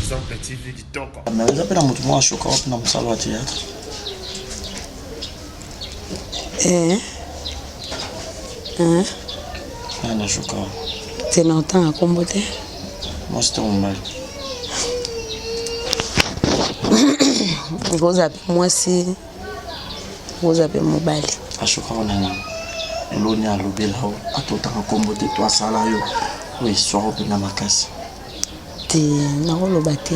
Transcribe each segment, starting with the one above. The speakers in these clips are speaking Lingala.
Exemple TV kitoko. Mais oza mpe na moto moko ashoka wapi na mosala ya théâtre? Eh. Eh. Nani ashoka? Te na otanga kombo te. Mwasi to mobali? Ekozala mpe mwasi, ekozala mpe mobali. Ashoka wana nani? Eloni alobela yo ata otanga kombo te to asala yo oyo eswaka mpenza makasi. Te nakoloba te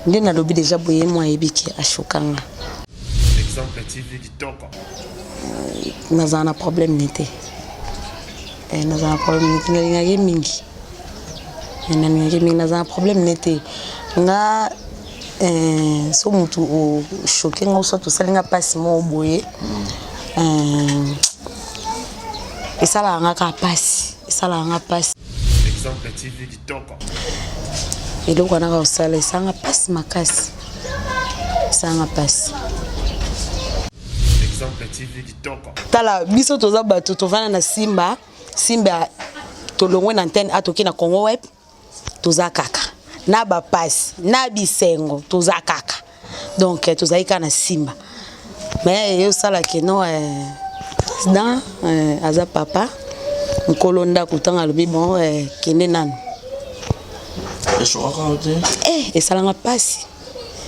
nde nalobi deja boye ye mo ayebi ke ashoka nga. Exemple TV kitoko. Euh, nazala na problème ne te eh, nazala na problème ne te nalingaki mingi eh, nalingaki mingi nazala na problème ne te nga eh, so motu ochoke nga soit osali nga mpasi moko boye mm. esalaka nga kaka mpasi esalaka nga mpasi Exemple TV kitoko. Eloko wana kosala esanga mpasi makasi esanga mpasi. Exemple TV kitoko. Tala biso toza bato tovanda na Simba, Simba tolongwe na antenne a toke na Congo Web toza kaka na bapasi na bisengo toza kaka donc eh, tozali kaka na Simba mais eyosala ke no eh, président eh, aza papa nkolo ndako ntango alobi bon eh, kende nanu esokaka yo te eh, esalanga mpasi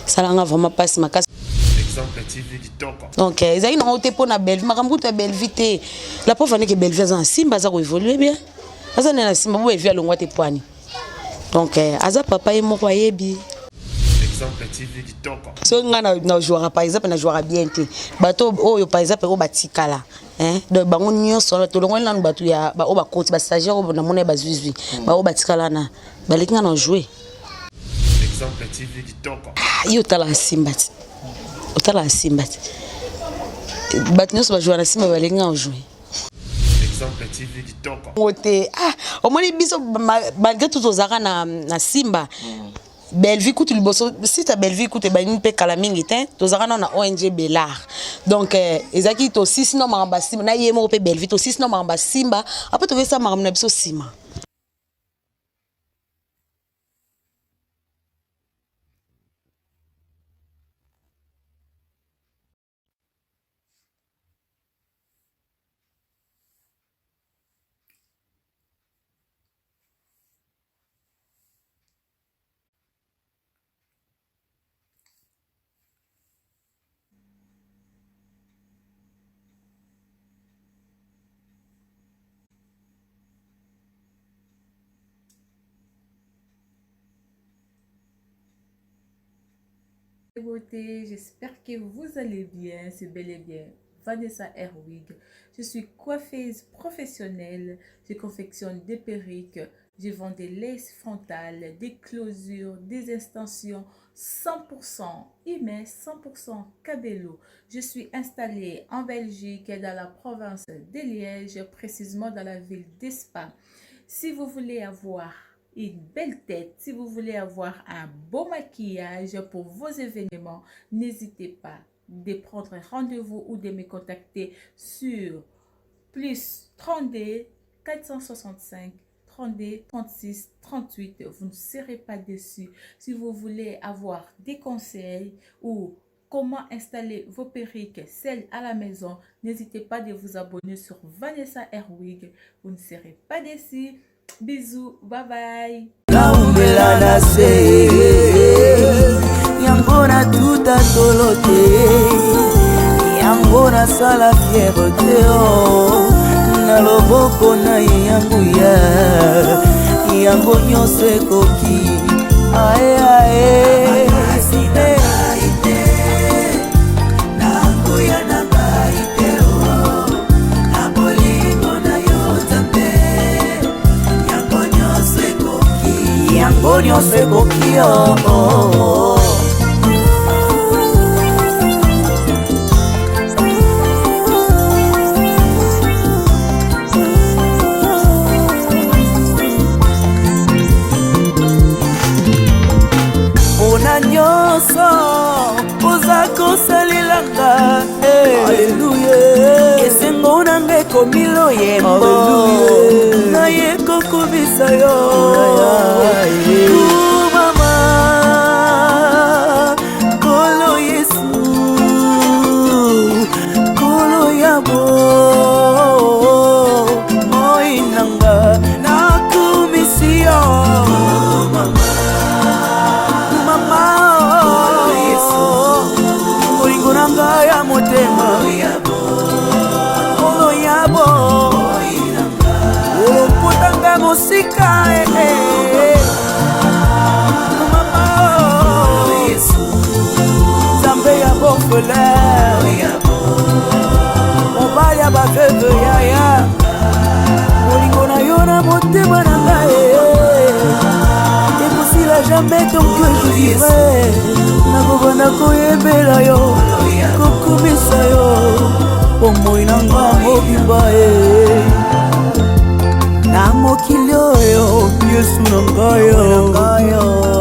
esalanga vraiment mpasi makasi Exemple TV kitoko. Donc eh, ezalaki nango te mpo na Bellevue, makambo kutu ya Bellevue te. La preuve en est que Bellevue aza na Simba aza koévolue bien. Aza nde na Simba bo Bellevue alongwa te pwani. Donc eh, aza papa ye moko ayebi. Exemple TV kitoko. So nga na na jouera par exemple na jouera bien te. Bato oyo par exemple oyo batikala. Hein? Donc bango nyonso wana tolongoli nanu bato ya ba oyo bakoti ba stagiaire oyo namona ye bazwizwi. Ba oyo batikala na baleki nga na jouer. Exemple TV kitoko. Ah, yo otalaka Simba te. Otalaka Simba te. Bato nyonso bajouaka na Simba baleki nga na jouer. Exemple TV kitoko. Ngo te. Ah, omoni biso malgré tout tozalaka na na Simba. Mm. Bellevue kutu liboso site ya Bellevue kutu ebandi mpe kala mingi te tozalaka nano na ONG Bellar donc eh, ezalaki tosisi no makambo ya Simba na ye moko mpe Bellevue tosisi no makambo ya Simba apres tokesa makambo na biso nsima. Beauté, j'espère que vous allez bien, c'est bel et bien Vanessa Herwig. Je suis coiffeuse professionnelle, je confectionne des perruques, je vends des laces frontales, des closures, des extensions 100% humain, 100% cabello. Je suis installée en Belgique, dans la province de Liège, précisément dans la ville d'Espa. Si vous voulez avoir une belle tête, si vous voulez avoir un beau maquillage pour vos événements, n'hésitez pas de prendre rendez-vous ou de me contacter sur plus 32 465 32 36 38. Vous ne serez pas déçus. Si vous voulez avoir des conseils ou comment installer vos perruques, celles à la maison, n'hésitez pas de vous abonner sur Vanessa Herwig. Vous ne serez pas déçus. Bisous, bye bye. Naumela na se yango natuta tolo te yango nasala fiere te oh. na loboko na ye ya nguya yango nyonso ekoki ae ae yango nyonso ekoki oh, oh, oh. mpona nyonso oza kosalelanga eh. aleluya esengo nanga ekomi loyembo naye kokubisa yo mama. rêve yaya bolingo na yo na motema na ngai ekosila jamais tant que je vivrai nakobanda koyembela yo kokumisa yo bomoi na nga mobimba e na mokili oyo yesu na ngai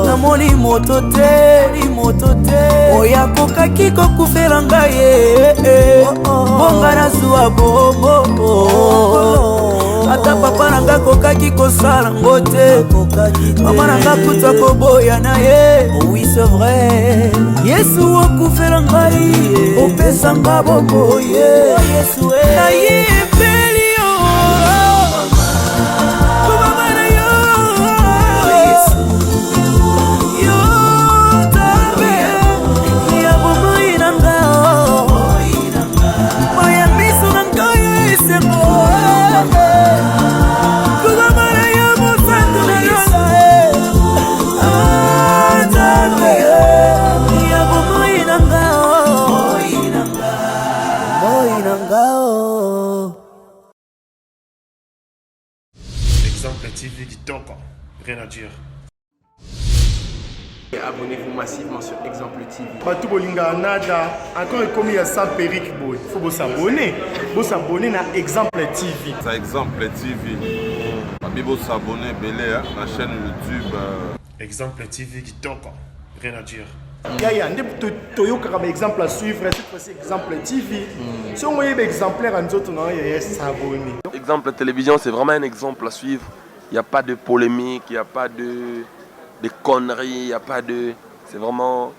namoni moto te moto te oyo akokaki kokufela ngai bonga nazwa bobo ata papa na ngai akokaki kosala ngo te mama na ngai kuta koboya na ye oui c'est vrai yesu okufela ngai opesa nga boboye nayebeli yo kobaba na yo yo nzambe ya bomoi na nga maya miso na ngai esengo kobaba na yo mosantu na lola nzambe ya bomoi na nga bomoi na nga Exemple TV Kitoko. Rien à dire. Abonnez-vous massivement sur Exemple TV. Bato bolingaka nada encore ekomi ya sans perruque boye fo bosabone bosabone na Exemple TV. Ça Exemple TV. Babi bosabone ebele hein, na chaîne YouTube. Exemple TV Kitoko. Rien à dire. Yaya nde toyokaka baexemple à suivre, cette fois-ci Exemple TV. Soki oyeba exemplaire ya nzoto na yo yaya, s'abonner. Exemple Télévision, c'est vraiment un exemple à suivre. Il n'y a pas de polémique, il n'y a pas de conneries, il n'y a pas de. C'est vraiment.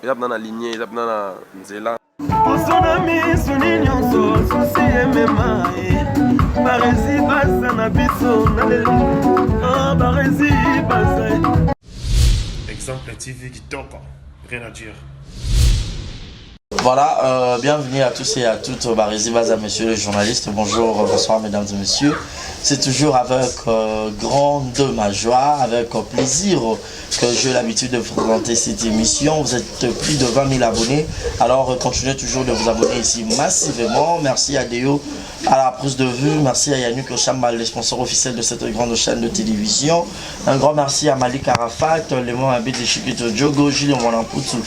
Il y a dans la lignée, il y a dans la nzela. Poso na miso ni nyonso susi emema ye baresi baza na biso na lelo Ah, baresi baza. Exemple TV Kitoko. Rien à dire. Voilà, bienvenue à tous et à toutes, Barési Baza, monsieur le journaliste. Bonjour, bonsoir, mesdames et messieurs. C'est toujours avec grande ma joie, avec plaisir que j'ai l'habitude de présenter cette émission. Vous êtes plus de 20 000 abonnés, alors continuez toujours de vous abonner ici massivement. Merci à Deo à la prise de vue. Merci à Yannick Chambal, le sponsor officiel de cette grande chaîne de télévision. Un grand merci à Malik Arafat, Léon Abid de Chipito Diogo, Julien Wanamputu,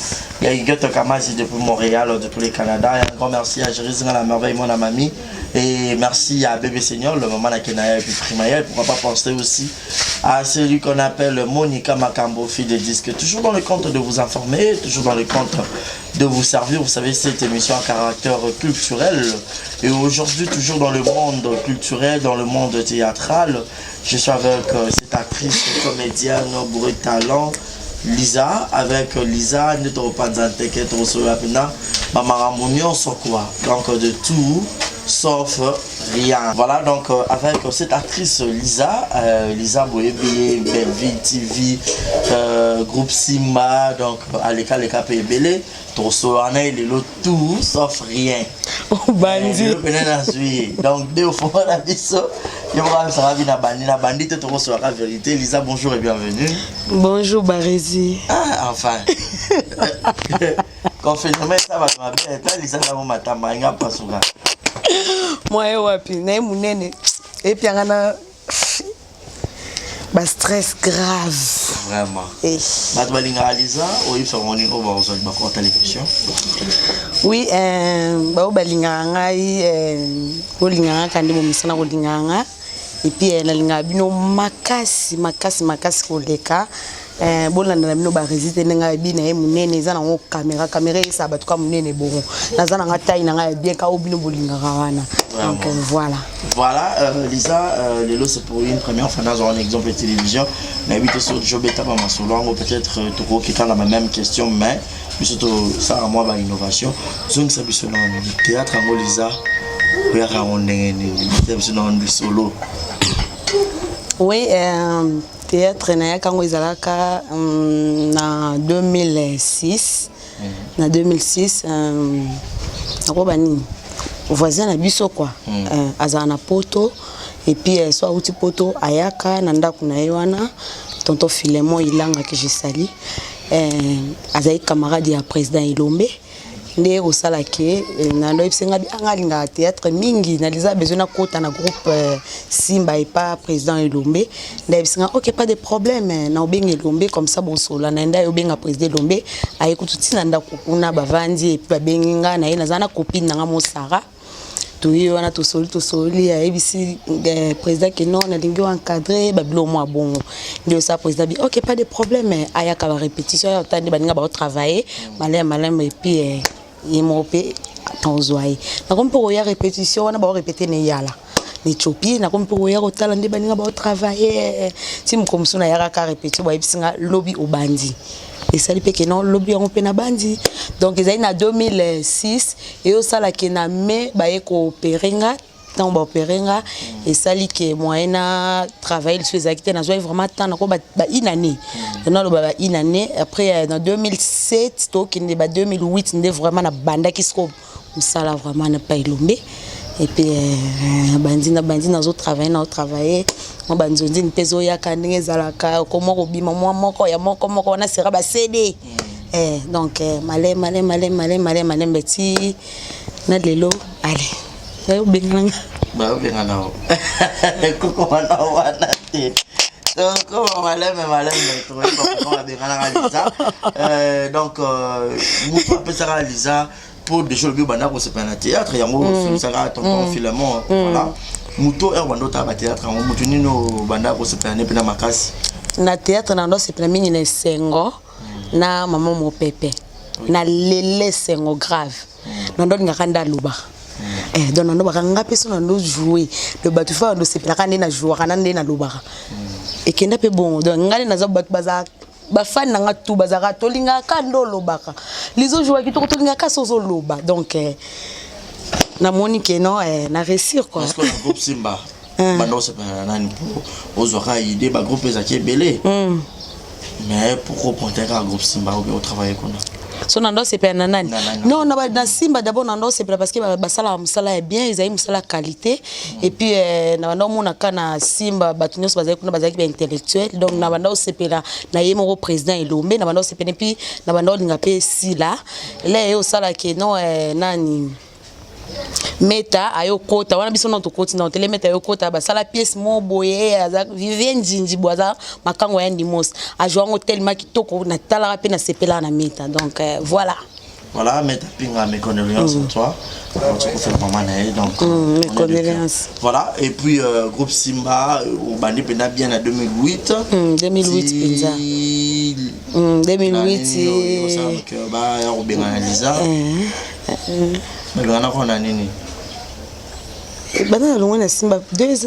Yaïgot Kamazi depuis Montréal, depuis le Canada. Et un grand merci à Jérémy la merveille, mon amami. Et merci à Bébé Seigneur, le maman Kenaya et puis Primaël. Pourquoi pas penser aussi à celui qu'on appelle Monica Makambo, fille de disques. Toujours dans le compte de vous informer, toujours dans le compte de vous servir. Vous savez, cette émission à caractère culturel. Et aujourd'hui, toujours dans le monde culturel, dans le monde théâtral, je suis avec cette actrice, comédienne, bourrée de talent, Lisa. Avec Lisa, nous sommes quoi. Donc de tout sauf rien. Voilà, donc avec cette actrice Lisa, Lisa Boyebi, Belleville TV, groupe Simba, donc Aleka Leka Pebele, Tosoana et le tout sauf rien. Bandi. Donc deux fois la biso, il y aura na bandi na bandi te toko la vérité. Lisa, bonjour et bienvenue. Bonjour Barési. Ah, enfin. Confinement ça va bien. Lisa na matamba nga pasuka. Moi wapi na ye monene epianga na bastress grave. Vraiment. Eh. Bato balingaka Lisa, oyebisaka ngo nini oyo bakozwa bakota télévision? Oui, bao balingaka ngai, bolingaka kaka nde bomesana kolingaka nga. Et puis nalingaka bino makasi makasi makasi koleka. Bolanda na bino baresite ndenge ayebi na ye monene eza nango caméra caméra eyesaka bato ka monene bongo naza nanga taille na ngai ya bien ka oyo bino bolingaka wana. Donc voilà. Voilà, Lisa, lelo c'est pour une première fois dans un Exemple de télévision. Mais oui, sur Job et peut-être tokokita na même question, mais surtout ça moi ba innovation. Zongisa biso na théâtre yango Lisa, oyaka yango ndenge nini? Biso na solo. Oui, théâtre nayaka yango ezalaka na 2006. Na 2006, nakoba nini, voisin na biso quoi, azala na poto et puis so auti poto ayaka na ndako na ye wana, tonton Philemon Ilanga que je salue, azali camarade ya président Elombe. Nde kosala ke eh, nando yebisi nga bi anga alingaka théâtre mingi naliza besoin nakota na groupe euh, Simba epa président Elombe. Nde ayebisi nga ok pas de problème eh, na obenga Elombe comme ça bosola na nde ayobenga président Elombe aye kutu ntina ndako kuna bavandi et puis babengi nga na ye naza na copine na nga Mosara. Toye wana tosoli tosoli, ayebisi eh, président ke non nalingi oencadre babilo mwa bongo. Nde osala président bi ok pas de problème eh, ayaka ba répétition aya otandi baninga baotravaille maleme maleme et puis eh, ye moko mpe tozwa ye. Nakomi mpe koya répétition wana baorépéte na eyala na Éthiopie, nakomi mpe koya kotala nde baninga baotravaille ti mokolo mosusu nayaka ka répétition, bayebisi nga lobi obandi. Esali mpe ke non lobi yango mpe nabandi. Donc ezali na 2006 eyosala ke na mai baye koopere nga. Ntango baopere nga esali ke moyen na travailler lisusu ezalaki te. Nazwaki vraiment temps nako ba une année, naloba ba une année. Après na 2007 tokende ba 2008 nde vraiment nabandaki siko mosala vraiment na pa Elombe. Et puis nabandi nabandi nazotravaille nazotravaille mwa banzonzini mpe ezoyaka ndenge ezalaka okoma kobima mwa moko ya moko moko wana sera ba CD. Eh, donc eh, malem malem malem malem malem malembe ti na lelo. Allez, bayobengana nga. Bayobengana o kokoma na wana te, tokoma maleme maleme, toyeba koma babenganaka Liza. Donc moto apesaka Liza po déjà olobi obanda kosepela na théâtre yango, osolisaka tonton Filemon. Voilà, moto ere banda otala bathéâtre yango, moto nini obanda kosepela ne mpena makasi? Na théâtre na ndo osepela mingi na esengo na mama mopepe na lele esengo grave na ndo alingaka nde alobaka. Eh, donc nalobaka nga mpe so nando joue de bato fa bando sepelaka nde na jouaka na nde nalobaka ekenda mpe bongo. Donc nga nde naza bato bazala bafani na nga tu bazalaka tolingaka nde olobaka lizo joua kitoko, tolingaka so ozoloba. Donc eh, namoni ke non eh, na réussir quoi. Parce que na groupe Simba banda osepela na nani po ozwaka idée? Bagroupe ezalaki ebele, mais pourquoi opointe kaka groupe Simba obi otravaille kuna? So nando osepela na nani? Na nani? Non, na Simba d'abord nando osepela parce que basalaka mosala ya bien, ezali mosala qualité. Et puis eh, na banda omonaka na Simba bato nyonso bazali kuna bazalaki baintellectuel. Donc na banda osepela na ye moko président Elombe, na banda osepela. Et puis na banda olinga mpe Sila le ye osalaki non eh, nani Meta ayokota wana biso no tokoti na tele. Meta ayokota basala pièce mo boye aza Vivien Njinji bo aza makango ya Ndimos ajoua yango tellement kitoko, natalaka mpe nasepelaka na Meta. Donc voilà. Voilà, Maître Pinga, mes condoléances à toi. Tu peux faire maman na ye, donc mes on est de condoléances. cœur. Voilà, et puis groupe Simba, obandi pena bien en 2008. 2008 mpenza. 2008. Ba ya kobengana Liza. Babengana ko na nini? Banda na longwe na Simba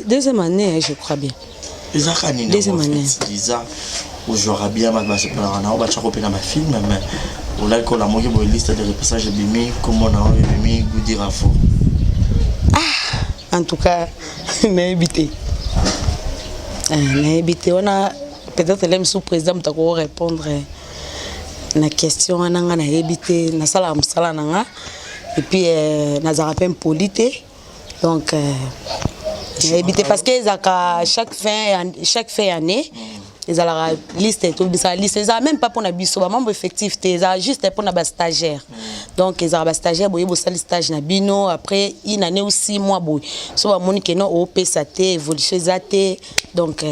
deuxième année je crois bien. Ezalaka nini? Deuxième yango, en année. fait, Liza ozwaka bien bato basepelaka na yo, batiaka mpe na bafilm, mais olali kolamoki boye, liste de repassage ebimi, kombo na yo ebimi, Gudi Rafo. En tout cas nayebi te. Eh, nayebi te wana, peut-être le mosusu président moto akoko répondre na question wana. Nga nayebi te, nasalaka mosala na nga et puis eh, nazalaka mpe mpoli te. Donc nayebi te parce que ezalaka chaque fin année ezalaka liste, tobisaka liste. Ezalaka même pas mpona biso bamembre effectif te, ezalaka juste mpona bastagiaire. Donc ezalaka bastagiaire boye bosali stage na bino, après une année ou 6 mois boye, so bamoni ke non opesa te, évolution eza te, donc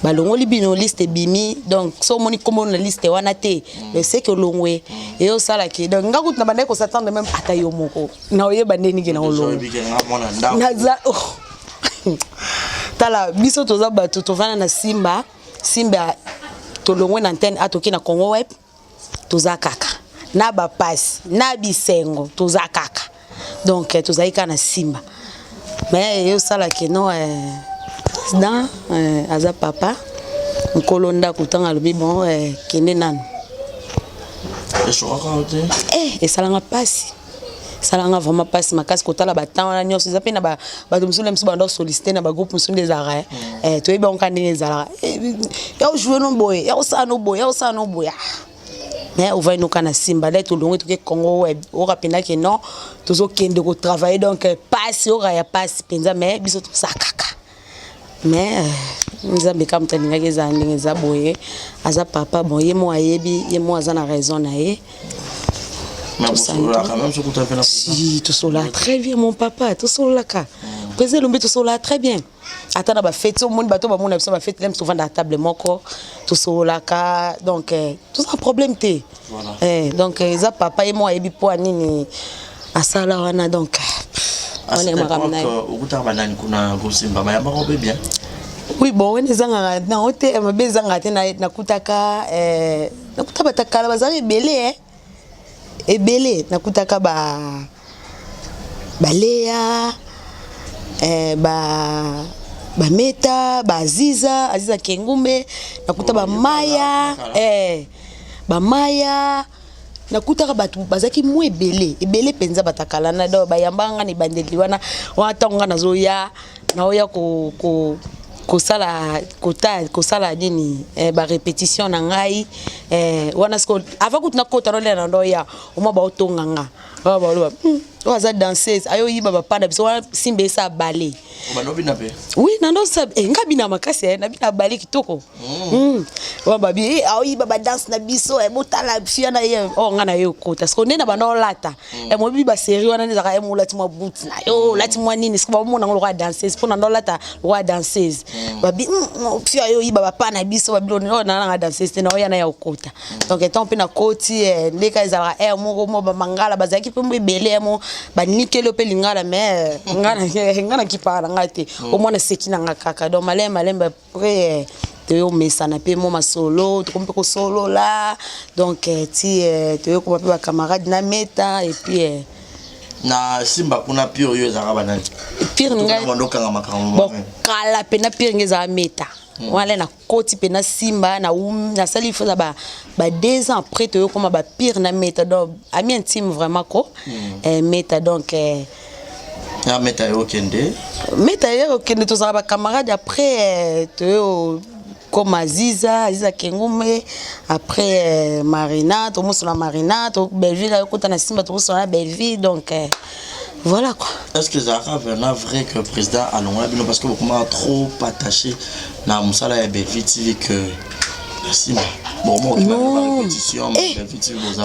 balongoli bino, liste ebimi. Donc so omoni kombo na liste wana te, c'est que olongwe. Eyosalaki donc nga kutu na bandaki kos'attendre même ata yo moko na oyeba nde nini na olongwe. Oyebi ke nga mwana ndako. Naza oh. Tala, biso toza bato tovanda na Simba. Simba tolongwe na antenne a toke na Congo Web, toza kaka na bapasi na bisengo, toza kaka. Donc eh, tozali kaka na Simba, mais eyosalaki non eh, président eh, aza papa nkolo ndako, ntango alobi bon eh, kende nanu. Eshokaka yo te? Eh, esalanga mpasi, esalanga vraiment mpasi makasi kotala batemps wana nyonso. Eza mpe na bato mosusu na mosusu banda kosollicite na bagroupe mosusu nde ezalaka eh, toyebi yango kaka ndenge ezalaka. Eh, ya ojoue no boye, ya osala no boye, ya osala no boye. Ah. Mais ovai noka na Simba nde tolongwe toke Congo Web, oyoka mpenza ke non tozokende kotravaille. Donc pasi oyoka ya pasi mpenza, mais biso toza kaka. Mais Nzambe kaka moto alingaki ezala ndenge eza boye. Aza papa, bon, ye mo ayebi, ye mo aza na raison na ye. Si, tosololaka très bien, mon papa, tosololaka. Président Elombe, tosololaka très bien. Ata na bafeti, omoni bato bamona biso bafeti, lem tovanda na table moko, tosololaka. Donc toza problème te. Donc eza papa ye moko ayebi mpo nini asala wana. Donc wana makambo na ye. Okutaka banani kuna kosimba, bayambaka mpe bien? Oui, bon, wana ezangaka nango te, mabe ezangaka te. Nakutaka, nakuta bato kala bazalaka ebele, ebele. Nakutaka ba baleya, ba bameta, baaziza, Aziza Kengumbe. Nakuta bamaya, bamaya. Nakutaka bato bazalaki mwa ebele, ebele mpenza, batakala na donc bayambaka nga na ebandeli wana. Wana ntango nga nazoya, naoya ko, ko, kosala kota, kosala nini, barépétition na ngai, wana siko avant kutu nakota nolela na ndoya, omwa baotonga nga oyo baloba: "Oyo aza danseuse, ayoyiba bapanda biso." Wana Simba esa bale. Banobina mpe? Oui, nando nga bina makasi, nabina bale kitoko. Wana babi aoyiba badanse na biso, botala fia na ye oyo. Nga na ye okota siko nde na banda olata, moyebi basérie wana nde ezalaka, molati mwa boot na yo, olati mwa nini, siko bamona ngo lokola danseuse, mpo na nda olata lokola danseuse. Babi: "Fia oyo oyiba bapa na biso." Babi oyo nanga danseuse te, na oya na ya okota. Donc etant mpe nakoti, ndeka ezalaka aire moko mo bamangala bazalaki mpe mo ebele, mo banikeli mpe lingala, mais nga nakipaka na nga te, omwana seki na nga kaka. Donc malembe malembe, après toyomesana mpe mo masolo, tokomi mpe kosolola. Donc ti toyokoma mpe bacamarade na Meta et puis Na Simba kuna, pire oyo ezalaka banani? Pire ngai? Okanga makambo. Bon, kala mpena pire ngai ezala Meta. Wana nakoti mpena Simba, nasali foza ba 2 ans après, toyokoma bapire na Meta. Donc ami intime vraiment ko, Meta donc Ya Meta yo okende? Meta ye okende, tozala bacamarade. Après toyo comme Aziza, Aziza Kengume. Après Marina, tomosola Marina to Belleville, ayokota na Simba, tomosola na Belleville. Donc voilà quoi. Est ce que ezalaka vraiment vrai que président alongola bino parce que bokomaka trop attaché na mosala ya Belleville TV que na Simba? Non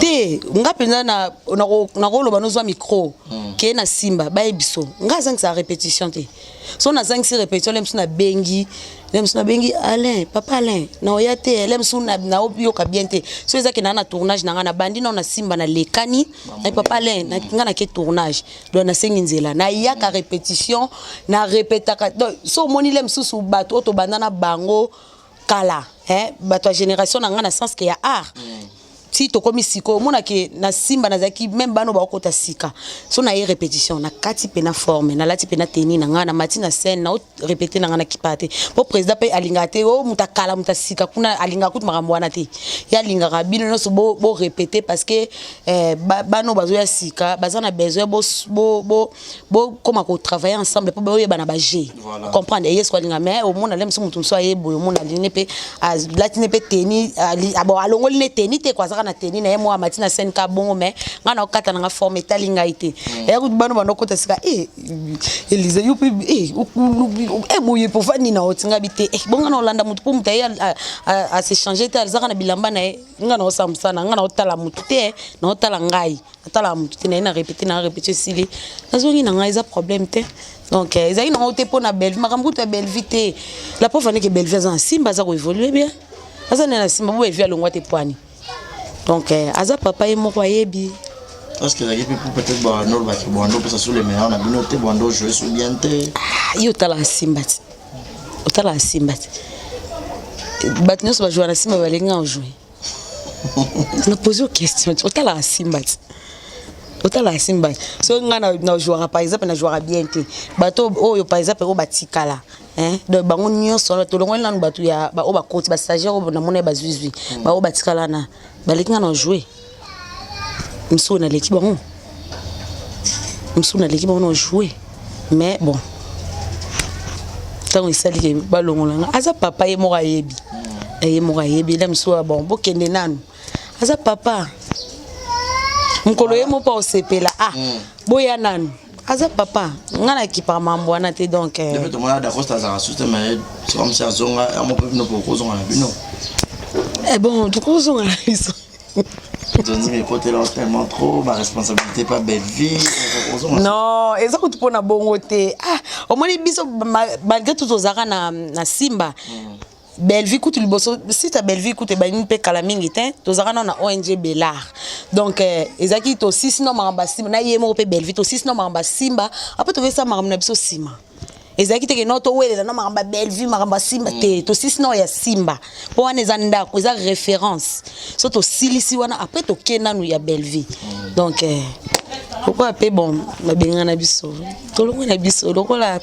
te, nga mpenza nakoloba, nozwa micro ke na Simba bayebi so nga azangisaka répétition te. So nazangisi répétition, le mosu nabengi, le mosu nabengi Alain, papa Alain, naoya te. Le mosu naoyoka bien te, so ezaki naa na tournage na nga, nabandi nao na Simba, nalekani na papa Alain, nga nake tournage. Donc nasengi nzela, nayaka répétition, narépétaka. Donc so omoni le mosusu bato oyo tobanda na bango kala, bato ya génération na nga na sens ke ya art, ti tokomi sikoyo, omonake na Simba nazalaki même bana oyo baokota sika. So naye répétition, nakati mpe na forme, nalati mpe na teni na ngai, namati na scène, nao répété na ngai, nakipa te, mpo président mpe alingaka te o moto akala, moto asika kuna. Alingaka kutu makambo wana te. Ye alingaka bino nyonso borépété, parce que bana oyo bazoya sika baza na besoin bokóma kotravailler ensemble mpo boyeba na baG. Comprendre eye siko alinga. Mais omona le mosu, moto mosusu aye boye, omona alingi mpe alati ne mpe teni, bon, alongoli ne teni te ko, azaka na teni na ye mo, amati na scène ka bongo. Mais ngai na okata nanga forme, etali ngai te. Eya kutu bano bando okota sika, e Elise, yo mpe boye pova nini na otinga bi te, bonga na olanda motu mpo moto aye asechange te, azaka na bilamba na ye. Ngai na osala mosala na ngai, na otala motu te, na otala ngai, natalaka motu te. Na ye na répété, na répété, esili, nazongi na ngai, eza problème te. Donc ezalaki nango te mpo na Bellevue, makambo kutu ya Bellevue te. La preuve andeke Bellevue aza na Simba, aza koévolue bien, aza nde na Simba bo Bellevue alongwa te pwani. Donc aza papa, ye moko ayebi. Est-ce que ezalaki mpe po peut-être bando olobaki bando opesa sur le meilleur na bino te, bando ojoue so bien te? Ye otalaka Simba te, otalaka Simba te. Bato nyonso bajoua na Simba balingi nga ojoue. Na pose yo question, otalaka Simba te, otalaka Simba. So nga na jouaka, par exemple, na jouaka bien te, bato oyo par exemple oyo batikala, donc bango nyonso wana tolongoli nanu bato ya oyo bakoti, bastagiaire oyo namona ye bazwizwi, baoyo batikala na baleki nga na joue. Mosusu naleki bango, mosusu naleki bango na joue. Mais bon, ntango esaliki balongola nga, aza papa, ye moko ayebi, ye moko ayebi. Ela mosusu, bon, bokende nanu, aza papa, mokolo ye mo mpo osepela, ah, boya nanu, aza papa, nga nakipaka mambo wana te. Donc Depuis tomona Dacosta azalaka susu te, mais c'est comme si azonga yango mpe bino pokozonga na bino. Eh bon, tokozonga na biso. Nzonzi ekotela tellement trop ba responsabilité pas belle vie. Non, eza kutu pona bongo te. Ah, omoni biso malgré tout tozalaka na na Simba. Mm. Bellevue kutu liboso site ya Bellevue kutu ebandi mpe kala mingi te tozalaka nano na ONG Bellar donc eh, ezalaki tosisi no makambo ya Simba na ye moko mpe Bellevue tosisi no makambo ya Simba apres tokesa makambo na biso nsima ezalaki te ke no towelela no makambo ya Bellevue makambo ya Simba te mm. tosisi nao ya Simba mpo wana eza ndako eza référence so tosilisi wana après toke nanu ya Bellevue mm. donc eh, lokola mpe bon babengana na biso tolongwe na biso lokola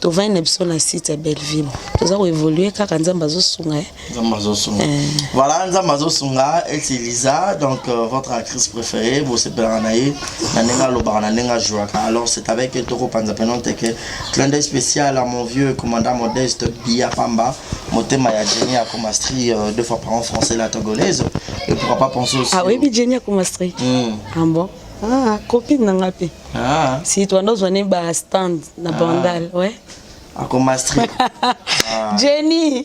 tovandi na biso na site ya Bellevue toza koévolue kaka nzambe azosunga eh. nzambe azosunga eh. Voilà, nzambe azosunga. Elle, c'est Lisa, donc votre actrice préférée. Bosepelaka na ye na ndenge alobaka, na ndenge ajouaka. Alors c'est avec tokopanza pena teke. Clin d'œil spécial à mon vieux commandant Modeste Bia Pamba, motema ya Jenny Akomastri, deux fois par an français la togolaise, et pourquoi pas penser aussi Ah, oyebi Jenny Akomastri? Ah bon? Ah, copine na nga mpe. Ah. Si toanda ozwa ne ba stand na Ah. Bandal, ouais. Akomastri. Ah. Jenny.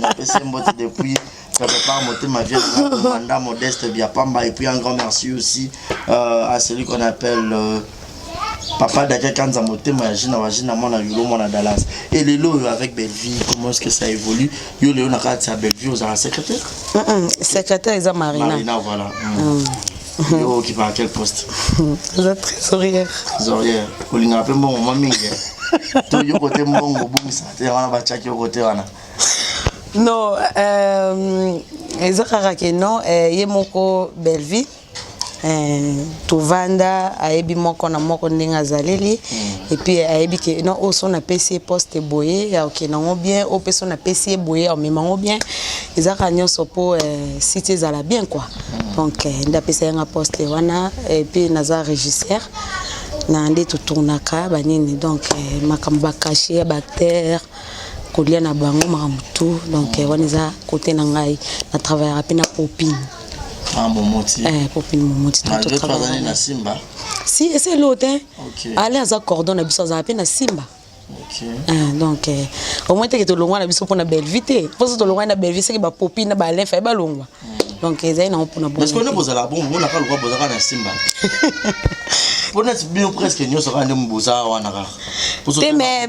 Napesi ye mbote depuis quelque part, motema vieux commandant Modeste Biapamba. Et puis un grand merci aussi à celui qu'on appelle Papa Daka Kanza, motema ya Gina Wajina, mwana Yulo, mwana Dallas. Et lelo oyo avec Bellevue, comment est-ce que ça évolue? Yo lelo na kati ya Bellevue ozala secrétaire? Secrétaire eza Marina. Marina, voilà. Yo occupé à quel poste? Eza trésorière. Trésorière. Olingaka mpe mbongo mwa mingi, eh. To yo kote mbongo obongisaka te wana batiaki yo kote wana? Non, eza kaka ke non, ye moko Bellevue tovanda, ayebi moko na moko ndenge azaleli et puis ayebi ke non, oyo so napesi ye poste boye, akokende yango bien, oyo mpe so napesi ye boye, akomema yango bien. Eza kaka nyonso mpo site ezala bien quoi. Donc nde apesa ye nga poste wana. Et puis naza régisseur na nde totournaka banini, donc makambo bacachet ya baacteur, kolia na bango, makambo tout. Donc wana eza côté na ngai. Na travaillaka mpe na Popine. Ah, Momoti. Popine Momoti. Malgré tout azali na Simba. Si, ese elo te. Ok. Ale aza cordon na biso, azala mpe na Simba. Ok. Ah, donc au moins teke tolongwa na biso mpona Bellevue te, mposo tolongwa na Bellevue seke bapopine na baalain faye balongwa. Donc ezali nango mpona Parce que bongo nde bozala bon, bomonaka lokwa bozalaka na Simba mpo neti bino presque nyonso kaka nde boza wana kaka. Te, mais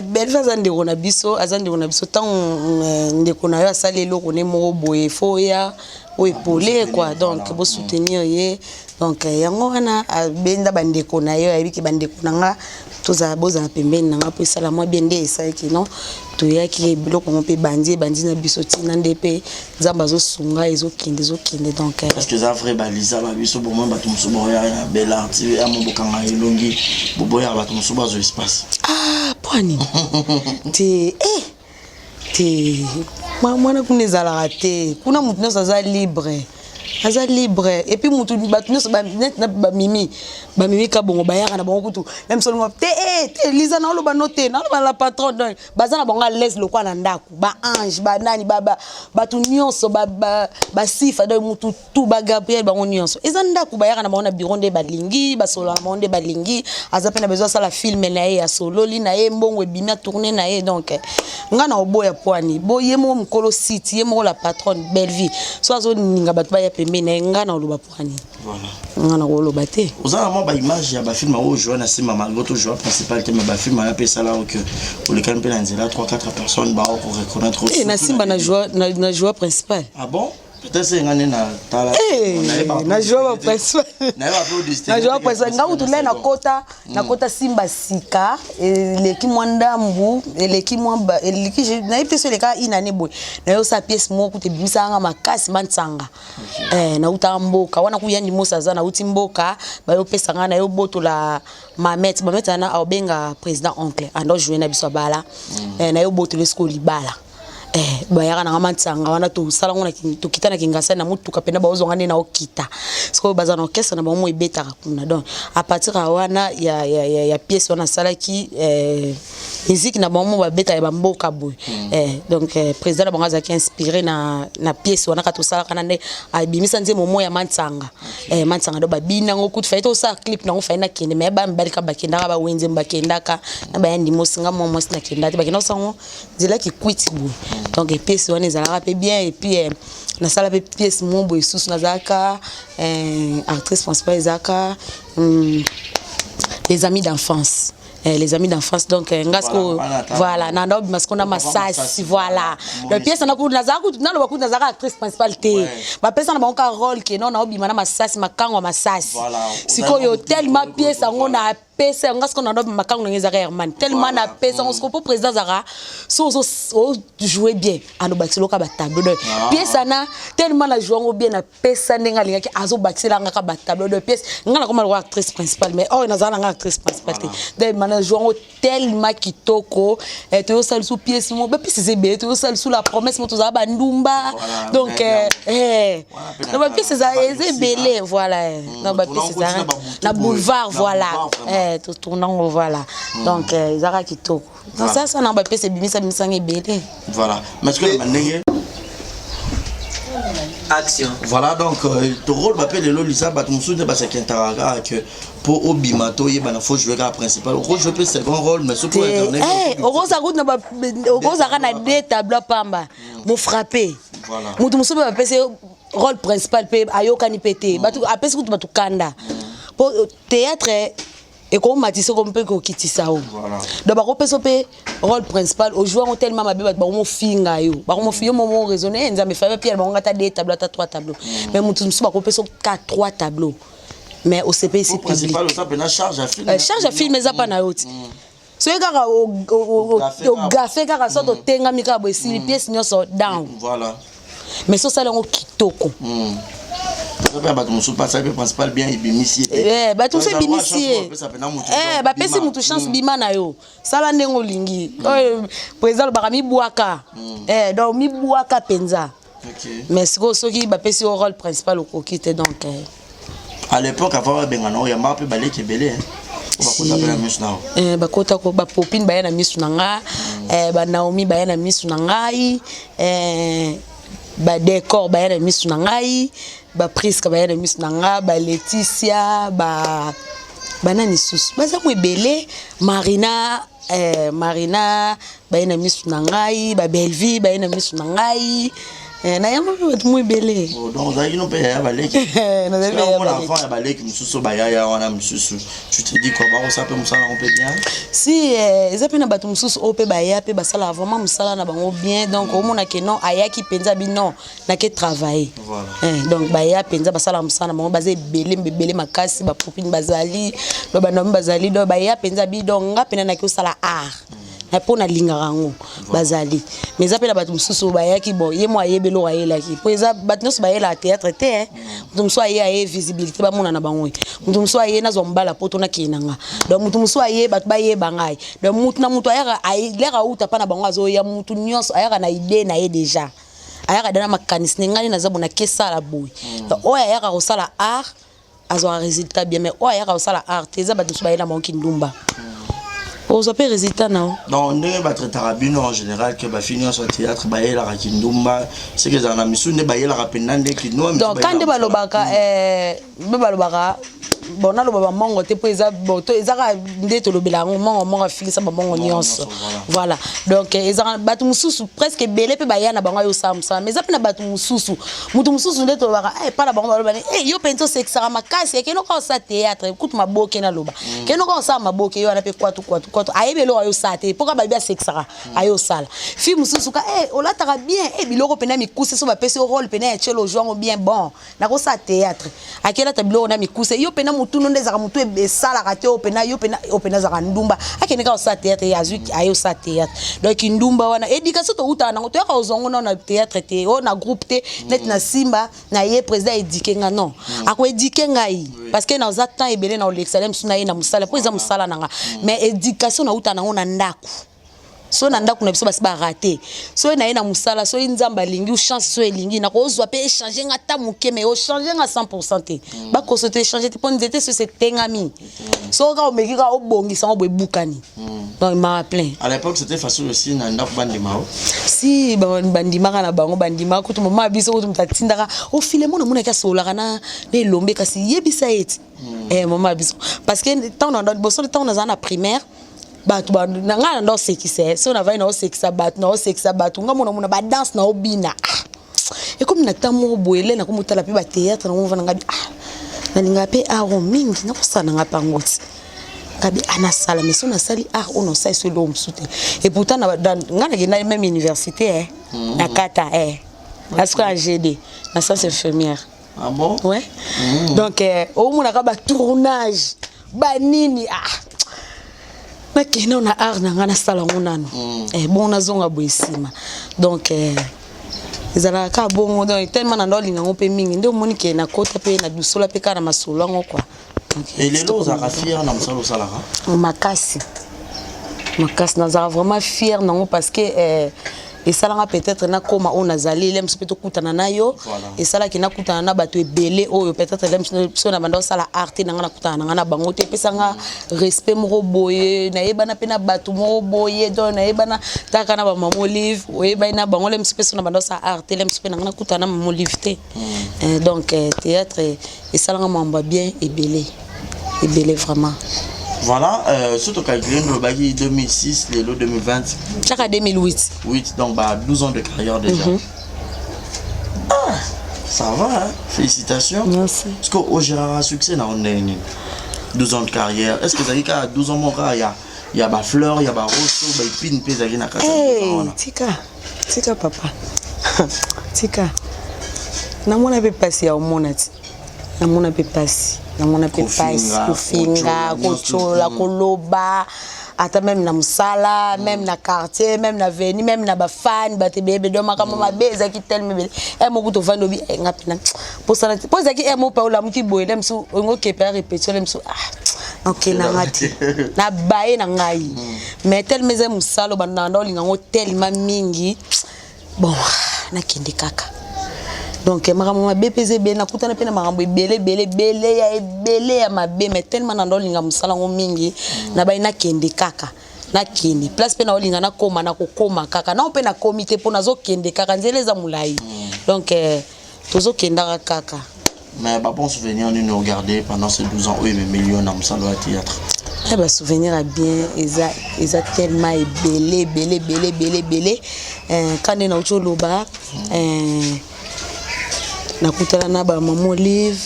Bellevue aza ndeko na biso, aza ndeko na biso. Ntango ndeko na yo asali eloko ne moko boye, fo oya oyo épauler quoi, donc bosoutenir ye. Donc yango wana abenda bandeko na ye, ayebi ke bandeko na nga tozala, bozala pembeni na nga mpo esala mwa bien. Nde esalaki non, toyaki biloko yango mpe ebandi, ebandi na biso ntina nde mpe Nzambe azosunga, ezokende, ezokende. Donc Parce que eza vrai, baliza babiso bomoi, bato mosusu baoyaka na Belart TV amo, bokanga elongi, boboyaka bato mosusu bazwa espace. Ah, mpo anini te? Te, mwana kuna ezalaka te. Kuna motu nyonso aza libre, aza libre. Et puis mutu, bato nyonso neti na bamimi, bamimi kabongo bayaka na bango kutu même seulement te. Te, Liza, naoloba no te, naoloba na la patronne. Donc baza na bango à l'aise lokola na ndako. Baange, banani, bato nyonso, basifa, donc mutu tu, bagabriel, bango nyonso eza ndako. Bayaka na bango na bureau nde balingi, basolola na bango nde balingi. Aza mpe na besoin asala film na ye, asololi na ye, mbongo ebimi, atourne na ye. Donc nga na oboya poani bo ye moko mokolo site, ye moko la patronne Bellevue, so azoninga bato baya pembeni na ye, nga na oloba poani? Voilà. Nga na koloba te. Oza na mwa baimage ya bafilm oyo ojoua na nsima, malgré tojoua principal te, mais bafilm wana mpe esala oke olekani mpe na nzela, 3 4 personnes bao koreconnaître. Eh, na Simba na joua na joua principal. Ah bon? Peut-être c'est nga nde na tala. Eh, na joua ba principal. Nayeba mpe. Na joua principal. Nga kutu nde nakota, nakota Simba sika, eleki mwa ndambu, eleki mwa eleki, nayebi te so eleka inane boye. Nayosala pièce moko kutu ebimisaka nga makasi, bantsanga. Nautaka mboka wana kuyandi mosi aza, nauti mboka, bayopesa ngai, nayobotola mamete, mamete wana aobenga président oncle ando joue na biso abala. Nayobotola esiko libala. Bayaka nanga mantsanga wana, tosala ngo tokita na Kingasani na motuka mpena, baozwanga nde naokita. Sikoyo baza na orchestre na bango mo ebetaka kuna. Donc à partir ya wana ya pièce wana asalaki musique na bango mo babeta ya bamboka boye. Donc président na bango azalaki inspiré na pièce wana kaka tosalaka na nde abimisa nzembo mo ya mantsanga. Mantsanga, donc babina yango kutu fai tosala clip nango, fai nakende, mais bamibali kaka bakendaka, bawenze bakendaka na bayandi mosi, nga mwa mwasi nakenda te. Bakenda kosango nzela kikwiti boye. Donc pièce wana ezalaka mpe bien. Et puis nasala mpe pièce mo boye susu, nazalaka actrice principale, ezalaka Les Amis d'enfance. Les Amis d'enfance. Donc nga siko, voilà, na ndobima siko na masasi, voilà. Donc pièce na kutu nazalaka, kutu naloba kutu nazalaka actrice principale te, bapesa na bango ka rôle ke non, naobima na masasi, makango ya masasi. Sikoyo tellement pièce yango na apesa yango, siko na ndobima makango nango ezalaka Herman, tellement napesa yango siko mpo président azalaka so ozojoue bien, alobakisela oka batableau. Donc pièce ana, tellement na joue yango bien, napesa ndenge alingaki, azobakisela nga ka batableau de pièce. Nga nakoma lokola actrice principale, mais oyo nazala nanga actrice principale te. Donc mana joue yango tellement kitoko. Toyosala lisu pièce mo, bapièce eza ebele. Toyosala lisu La Promesse mo, tozala bandumba. Donc donc bapièce eza ebele, voilà. Donc bapièce ezala na boulevard, voilà, totournango, voilà. Donc ezalaka kitoko. Donc ça na bapièce ebimisa bimisanga ebele. Voilà, mais ce que ndenge Action. Voilà, donc rôle bape lelo lisa, bato mosusu nde basekentaka kaka ke mpo obima to oyebana, faut jouer kaka principal, okojouer mpe second rôle, mais soki okozala kutu okozalaka na deux tableau pamba mofrappe. Moto mosusu mpe bapesi rôle principal mpe ayokani mpe te, bato apesi kutu bato kanda, mpo théâtre ekomatisa oko mpe kokitisa o. Donc bakopesa mpe rôle principal, ojoue yango tellement mabe, bato bakomofinga yo, bakomofinga yo momo raisonne Nzambe fabe pia bango ata deux tableau, ata trois tableau. Mais moto mosusu bakopesa ka trois tableau, mais osepelisi public. Charge ya film eza mpa na yo ti soki kaka ogafe kaka, so totengami kaka boye, esili, pièce nyonso down. Mais so osala yango kitoko. Mpe bato mosusu basali mpe principal bien, ebimisi ye. Bato mosusu ebimisi ye, bapesi motu chance, bima na yo, sala ndenge olingi. Oyo président alobaka mibwaka, donc mibwaka mpenza. Mais sikoyo soki bapesi yo rôle principal, okoki te, donc À l'époque, avant babengana, oyo yambaka mpe baleki ebele bakota mpe na miso na yo? Bakota ko, bapopine baya na miso na nga, banaomi baya na miso na ngai, badécor baya na miso na ngai, bapriske baya na miso na nga, baleticia, ba banani susu baza mo ebele, Marina, Marina baye na miso na ngai, babelvie baye na miso na ngai, nayamba mpe bato mo ebele. Donc ozalaki no mpe yaya baleki? Omona avant ya baleki mosusu bayaya wana mosusu, tu te dis quoi? Bakosala mpe mosala yango mpe bien? Si, eza mpe na bato mosusu oyo mpe baya mpe basalaka vraiment mosala na bango bien. Donc omona ke non, ayaki mpenza bi non, nake travailler. Donc baya mpenza basalaka mosala na bango, baza ebele ebele makasi. Bapopine bazali, donc bandomi bazali, donc baya mpenza bi donc nga mpena naki osala art na mpo nalingaka yango, bazali. Mais eza mpe na bato mosusu bayaki, bon, ye mo ayebi eloko ayelaki, mpo eza bato nyonso bayelaka théâtre te. Moto mosusu aye, aye visibilité, bamona na bango. Moto mosusu aye, nazwa mobala po to nakende na nga. Donc moto mosusu aye, bato bayeba ngai. Donc motu na motu ayaka lere auta mpa na bango, azoya, motu nyonso ayaka na idée na ye déjà, ayaka da na makanisi ne ngai naza bo nakesala boye. Donc oyo ayaka kosala art azwaka résultat bien, mais oyo ayaka kosala art te, eza bato mosusu bayela bango kindumba, ozwa mpe résultat na yo. Donc ndenge batraitaka bino en général ke bafille nyonso ya théâtre bayelaka kindumba, seke ezala na misu nde bayelaka mpenza nde kindumba. Donc quand nde balobaka, nde balobaka, bon, naloba bamongo te mpo eza bon, to ezaka nde tolobela yango mongo mongo afilisa bamongo nyonso, voilà. Donc ezaka bato mosusu presque ebele mpe baya na bango ayosala mosala, mais eza mpe na bato mosusu, moto mosusu nde tolobaka epa na bango, baloba yo mpenza osekisaka makasi, ekende oka osala théâtre kutu maboke, naloba kende oka osala maboke yo wana mpe kwatu kwatu kwatu, ayebi eloko ayosala te, mpoka bayebi asekisaka ayosala. Fille mosusu ka olataka bien, biloko mpena mikuse, so bapesi yo rôle mpena ya tielo, ozwa yango bien, bon, nakosala théâtre, akelata biloko na mikuse, yo mpena motunu nde ezalaka motu esalaka te, oyo mpena yo mpena oyo mpena azalaka ndumba, akende kaka kosala théâtre, ye azwi aye osala théâtre. Donc ndumba wana, éducation toutaka nango, toyaka kozwa ngo nao na théâtre te, oyo na groupe te, neti na Simba na ye président éduque nga, non, akoéduque ngai parce que naza temps ebele na olekisa le mosusu na ye na mosala, mpo eza mosala na nga. Mais éducation nauta nango na ndako, so na ndako na biso basi barate, soki na ye na mosala, soki Nzambe alingi, chance so elingi, nakozwa mpe échange nga ata moke, mais ochange nga 100 te, bakoso te échange te, mpo nzete soki etengami, soki kaka omeki kaka obongisa ngo boye, ebukani. Donc mara plein. À l'époque, c'était facile aussi na ndako bandima o? Si, bandimaka na bango, bandimaka kutu. Mama ya biso kutu moto atindaka ofile mona monaki asololaka na elombe, kasi yebisa ye ti mama ya biso, parce que ntango liboso, ntango nazala na primaire. Bato na ngai na ndaosekisa eh. So navandi naosekisa bato, naosekisa bato, ngai mona mona badanse naobina. Ah, ekomi na temps moko boye le nakomi otala mpe batheatre nango mova na ngai ah, nalingaka mpe art oyo mingi, nakosala na ngai mpe yango ti ngabi ah, nasala mais so nasali art oyo nasali so eloko mosusu te. Et pourtant ngai nakenda même université eh, na kata eh, nasikoya GD na science infirmière. Ah bon? Ouais. Donc omonaka ba tournage banini, ah nakende na art na ngai nasala yango nano. Bongo nazonga boye nsima. Donc ezalaka kaka bongo. Donc tellement na ndo alinga yango mpe mingi nde omoni ke nakota mpe na dusola mpe kaka na masolo yango quoi. Donc, Et lelo ozalaka fier na mosala osalaka? Makasi makasi, nazalaka vraiment fier nango parce que esalanga peut-être nakóma oyo nazali ele mosu mpe tokutana na yo. Esalaki nakutana na bato ebele oyo peut-être ele mosu na banda osala art te na nga nakutana na nga na bango te. Epesanga respect moko boye, nayebana mpe na bato moko boye. Donc nayebana taka na bamama Olive, oyebani na bango. Le mosu mpe so na banda osala art te, le mosu mpe na nga nakutana na mama Olive te. Donc théâtre esalanga mambo ya bien ebele ebele vraiment. Voilà, surtout calculé olobaki 2006, lelo 2020. Tiaka 2008. 8, donc bah, 12 ans de carrière déjà. Ah, ça va, hein? Félicitations. Merci. Parce que ogérera succès na ndenge nini 12 ans de carrière? Est ce que ezalaki kaka 12 ans moko kaka ya bafleur, ya barose, baépine mpe ezalaki na kati ya 12 ans wana? Tika, tika papa, tika. Namona mpe mpasi ya omona ti, namona mpe mpasi, namona mpe mpasi. Kofinga, kofinga, kotyola, kotyola, koloba, ata même na mosala, même na quartier, même na veni, même na bafani, bato ebele. Donc makambo mabe ezalaki telema ebele. E moko tovandi obi eh, nga mpena posala te mpo ezalaki e moko mpe olamuki boye, le mosu olingi okepe ya répétition, le mosu ah okendanga te na baye na ngai. Mais telema eza mosala obandaka nda olinga yango telema mingi, bon nakende kaka. Donc makambo mabe mpe eza ebele, nakutana mpe na makambo ebele ebele ebele ya ebele ya mabe, mais tellement na nda olinga mosala yango mingi, nabai nakende kaka, nakende place mpe naolinga nakóma, nakokóma kaka nao mpe nakomi te mpo nazokende kaka, nzela eza molai. Donc tozokendaka kaka. Mais ba bon souvenir nini ogarde pendant ces 12 ans oyo ememeli yo na mosala ya théâtre? Eh, basouvenir ya bien eza tellement ebele ebele ebele ebele ebele. Ka nde nauti oloba, nakutana na bamama Olive.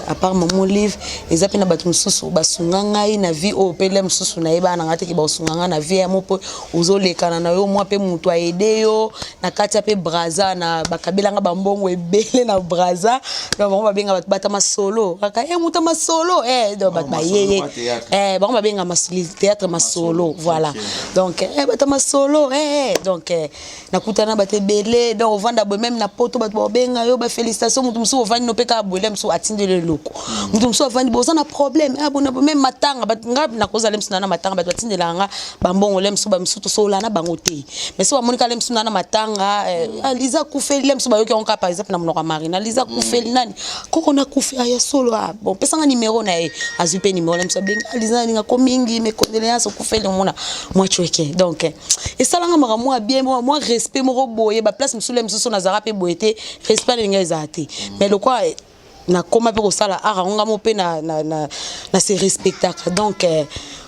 À part mama Olive, eza mpe na bato mosusu basunga ngai na vie oyo mpe le mosusu nayebana na ngai teke bakosunga ngai na vie ya mo mpo ozolekana na yo mwa mpe moto aede yo na kati ya mpe Braza na bakabelanga bambongo ebele na Braza. Donc bango babenga bato bata masolo kaka e moto masolo eh, donc bato bayeye eh, bango babenga théâtre masolo, voilà. Donc eh, bato masolo eh, donc eh, nakutana bato ebele. Donc ovanda boye, même na poto, bato baobenga yo bafélicitation. Moto mosusu ovandi no mpe kaka boye, mosusu atindeli eloko. Moto mosusu avandi boye, oza na problème ah, bona même matanga, nga nakozala mosusu na matanga, bato batindelaka nga bambongo. Le mosusu bamisusu tosolola na bango te, mais so bamoni kaka le mosusu na na matanga, Liza akufeli, le mosusu bayoki yango kaka par exemple na monoko ya Marina, Liza akufeli, nani koko nakufi, aya solo, ah bon, pesanga numéro na ye, azwi mpe numéro, le mosusu abengi, ah, Liza nalingako mingi, mes condoléances, okufeli, omona mwa cweke. Donc esalanga makambo mwa bien, mwa respect moko boye. Baplace mosusu, le mosusu nazalaka mpe boye te, respect alinga ezala te, mais lokwa nakóma mpe kosala art yango nga mo mpe na se respectaka. Donc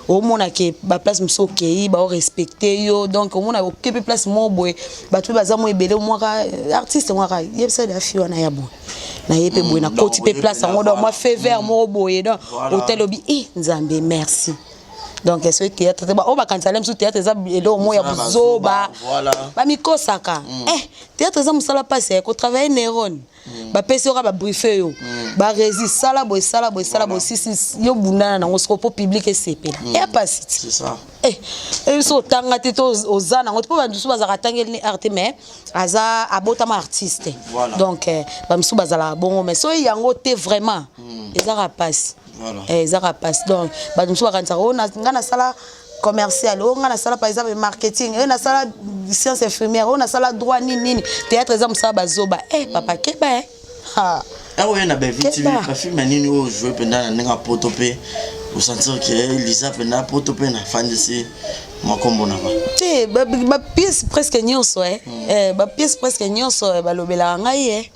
omona ke baplace mosusu okei, baorespecte yo. Donc omona oke mpe place moko boye, bato mpe baza mo ebele, mwaka artiste mwaka yebisa afi wana ya boye na ye mpe boye, nakoti mpe place yango. Donc mwa faveur moko boye, donc hotel obi e Nzambe merci. Donc soki théâtre te, oyo bakanisa le mosusu théâtre eza eloko moko ya buzoba, bamikosaka. Eh, théâtre eza mosala mpasi ya kotravaille neurone. Bapesi yo kaka babriefe yo, baresi sala boye, sala boye, sala boye, sisi yo bundana nango soko mpo public esepela, eya pasi ti. Biso otanga te to oza nango te, mpo bamosusu bazalaka atangeli ni art te, mais aza abotama artiste. Donc bamosusu bazalaka bongo, mais soki yango te, vraiment ezaka pasi, ezaka pasi. Donc bato mosusu bakanisaka oyo nga nasala commercial, oyo nga nasala par exemple marketing, oyo nasala science infirmière, oyo nasala droit, nini nini, théâtre eza mosala bazoba. Eh papa, keba eh. Oyo na Belvi TV, bafilme nini oyo joue mpenza na ndenge ya poto mpe osentir ke Liza mpenza poto mpe nafandisi makombo na ba? Te, bapièce presque nyonso, bapièce presque nyonso balobelaka ngai.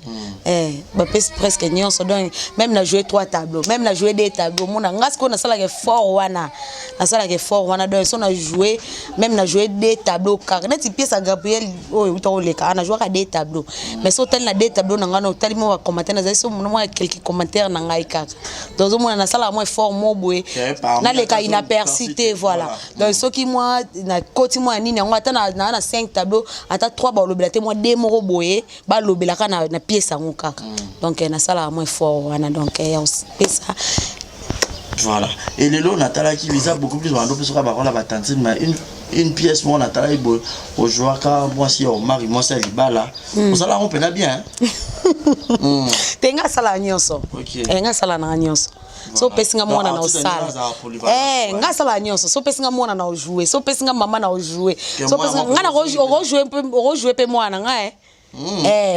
Eh, bapesi presque nyonso. Donc même na joué trois tableaux, même na joué deux tableaux, omona nga sikoyo nasalaka effort wana, nasalaka effort wana. Donc so na joué, même na joué deux tableaux kaka, neti pièce ya Gabriel oyo euta koleka, na jouaka deux tableaux, mais so otali na deux tableaux na ngai, na otali mwa bacommentaire, nazali so mwa quelques commentaires na ngai kaka. Donc ozomona nasalaka mwa effort mo boye, naleka inaperçu te, voilà. Donc soki mwa nakoti mwa nini yango, ata na 5 tableaux, ata 3 balobela te, mwa deux moko boye balobelaka na pièce yango kaka. Donc nasalaka mwa effort wana, donc ya pesa. Voilà. Et lelo natalaki Liza beaucoup plus bando mpe soka bakola batantine, mais une pièce moko natalaki boye, ojouaka mwasi ya Omari, mwasi ya libala, osala yango mpena bien. Te, nga asalaka nyonso. Nga asala nanga nyonso. So opesi nga mwana na osala, nga asalaka nyonso. So opesi nga mwana na ojoue, so opesi nga mama na ojoue, nga na okojoue mpe mwana nga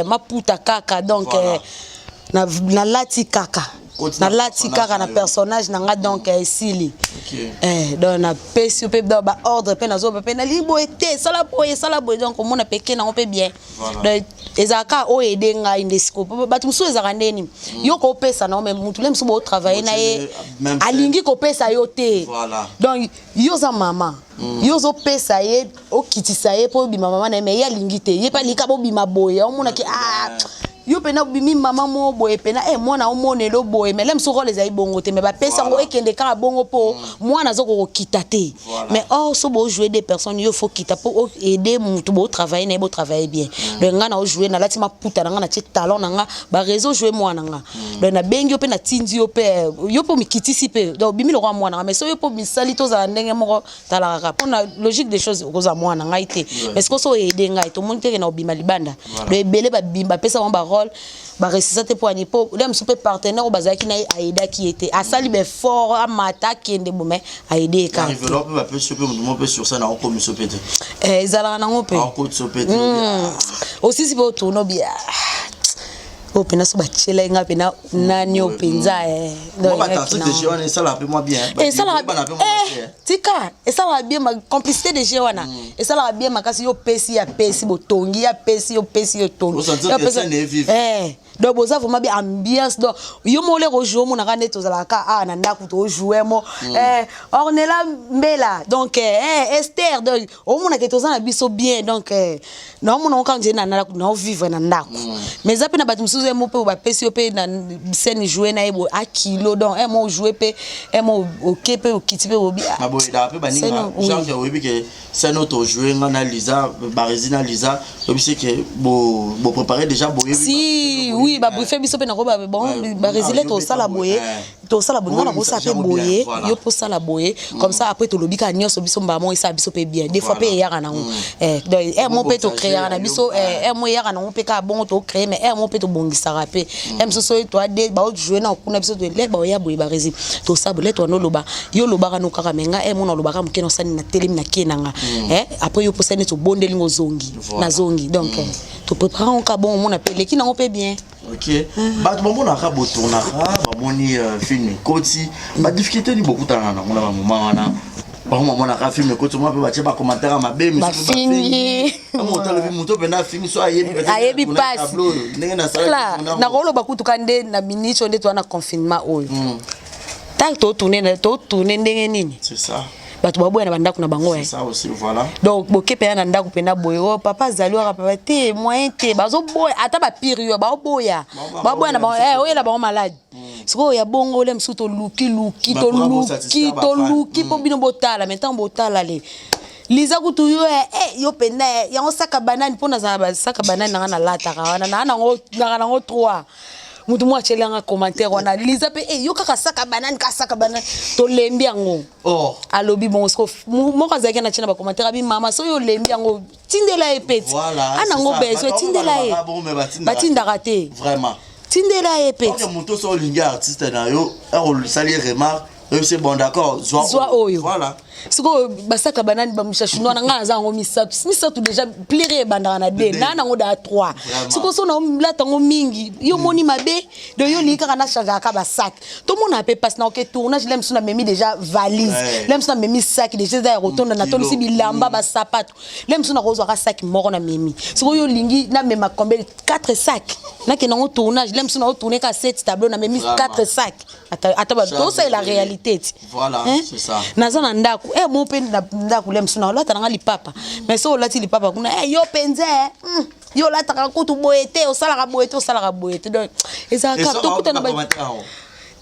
maputa kaka. Donc nalati kaka, nalati kaka na personnage na nga, donc esili. Donc napesi yo mpe baordre mpe nazoba mpe nalingi boye te, esala boye, esala boye. Donc omona mpe ke nango mpe bien. Donc ezalaka oyo ede ngai nde sikoyo. Bato mosusu ezalaka ndeni yo kopesa nango, mais motu le mosusu botravaille na ye alingi kopesa yo te. Donc yo oza mama, yo ozopesa ye, okitisa ye mpo obima mama na ye, mais ye alingi te, ye mpe alingi kaka bobima boye. Omonaki, ah, yo mpena obimi mama mo boye mpena e mwana omonelo boye, mais le mosusu role ezali bongo te, mais bapesi yango ekende kaka bongo mpo mwana aza kokokita te. Mais or so bojoue deux personnes, yo faut kita mpo aide motu botravaille na ye, botravaille bien. Donc ngai na ojoue, nalati maputa na ngai, natie talon na nga, baréseau joue mwana nga. Donc nabengi yo mpe, natindi yo mpe, yo mpo mikitisi mpe, donc obimi lokwa mwana nga. Mais so yo mpo misali tozala ndenge moko, talaka kaka mpona logique des choses, okozala mwana ngai te. Mais sikoyo so oede ngai, tomoni teke na obima libanda. Donc ebele bapesa bango barole, baresisa te mpo ani mpo le mosusu mpe partenaire oyo bazalaki na ye ayedaki ye te, asali baeffort amata akende bo, mais aede ye kaka. Mpe bapesi yo mpe motu moko mpe sur scène akokomisa mpe te. Ezalaka nango mpe. Akotisa mpe te. Osisi mpe otourne obi oyo mpena so batiela ye nga mpena nani oyo mpenza. Esalaka mpe mwa bien. Tika, esalaka bien, complicité de jeu wana esalaka bien makasi. Yo pesi, ya pesi, botongi, ya pesi, yo pesi, yo tongi, donc boza vraiment bien, ambiance. Donc yo moko leko ojoue, omonaka nde tozalaka awa na ndako, tojoue mo Ornela Mbela, donc Esther, donc omonaka toza na biso bien. Donc naomona ngo kaka nzeli na ndako, naovivre na ndako. Mais eza mpe na bato mosusu mo mpe bapesi yo mpe na scène, joue na ye boye akilo, donc mo ojoue mpe mo oke mpe okiti mpe bobi. Boyedaka mpe baninga, genre oyebi ke scène oyo tojoue nga na Liza, Baresi na Liza, oyebisi ke bopréparé déjà boyebi. Si oui, babriefe biso mpe nango, bon, Baresi le tosala boye, tosala boye, nga nakosala mpe boye, yo mpo osala boye, comme ça après tolobi kaka nyonso biso mbala moko, esala biso mpe bien. Des fois mpe eyaka nango, donc aire mo mpe tocréaka na biso, aire mo eyaka nango mpe kaka bongo tocrée, mais aire mo mpe tobongisaka mpe aire mosusu oyo toade baojoue na kuna biso le baoya boye, Baresi tosala boye, le toanda oloba, yo olobaka no kaka, mais nga aire mo nalobaka moke, nosali na telemi na kie nanga, après yo mposani neti obondeli ngo, ozongi, nazongi. Donc toprépare ngo kaka bongo, omona mpe eleki nango mpe bien. Ok, bato bamonaka botournaka, bamoni film ekoti, badifficulté nini bokutana nango na bamoma wana? Bango bamonaka film ekoti, omona mpe batie bacommentaire ya mabe. Bafingi. Otalobi moto mpena afingi so ayebi. Ayebi pasi. Ndenge nasala. Nakoloba kutuka nde na miniti oyo nde toza na confinement oyo, tant totourne, totourne ndenge nini? C'est ça. Bato baboya na bandako na bango. C'est ça aussi, voilà. Donc boke mpenza na ndako mpena boye, o papa azali waka, papa te, moyen te, bazoboya, ata bapire yo baoboya, baboya na bango, oyela bango malade. Sikoyo ya bongo le mosusu toluki luki, toluki, toluki mpo bino botala, mais ntango botala le Liza kutu yo yo mpenza yango saka banani mpo nazala basaka banani nanga nalataka wana naa nango nanga nango 3 mutu moko atielanga commentaire wana, Liza mpe yo kaka saka banani, kaka saka banani, tolembi yango. Oh. Alobi bongo siko moko azalaki na tia na bacommentaire abi mama soki olembi yango tindela ye peti anango besoin, tindela ye, batindaka te. Vraiment. Tindela ye peti. Moto so olingi artiste na yo, osali remarque, c'est bon, d'accord. Zwa oyo. Voilà. Sikoyo basaka banani bamushashino wana, ngai naza yango misato misato déjà, plire ebandaka na de naa nango daa 3. Sikoyo so naolata yango mingi, yo moni mabe. Donc yo olingi kaka nachangeaka basac, tomona mpe mpasi na oke tournage. Le mosusu namemi déjà valise, le mosusu namemi sac déjà eza ya kotonda, natondisi bilamba, basapato. Le mosusu nakozwaka sac moko namemi. Sikoyo yo olingi namema combien? 4 sac nakende yango tournage. Le mosusu naotourne ka 7 tableau, namemi 4 sac. Ata tosalela réalité ti. Voilà, c'est ça. Naza na ndako e mo mpe na ndako, le mosusu na olata nanga lipapa, mais so olati lipapa kuna, yo mpenza, yo olataka kutu boye te, osalaka boye te, osalaka boye te. Donc ezalaka tokutana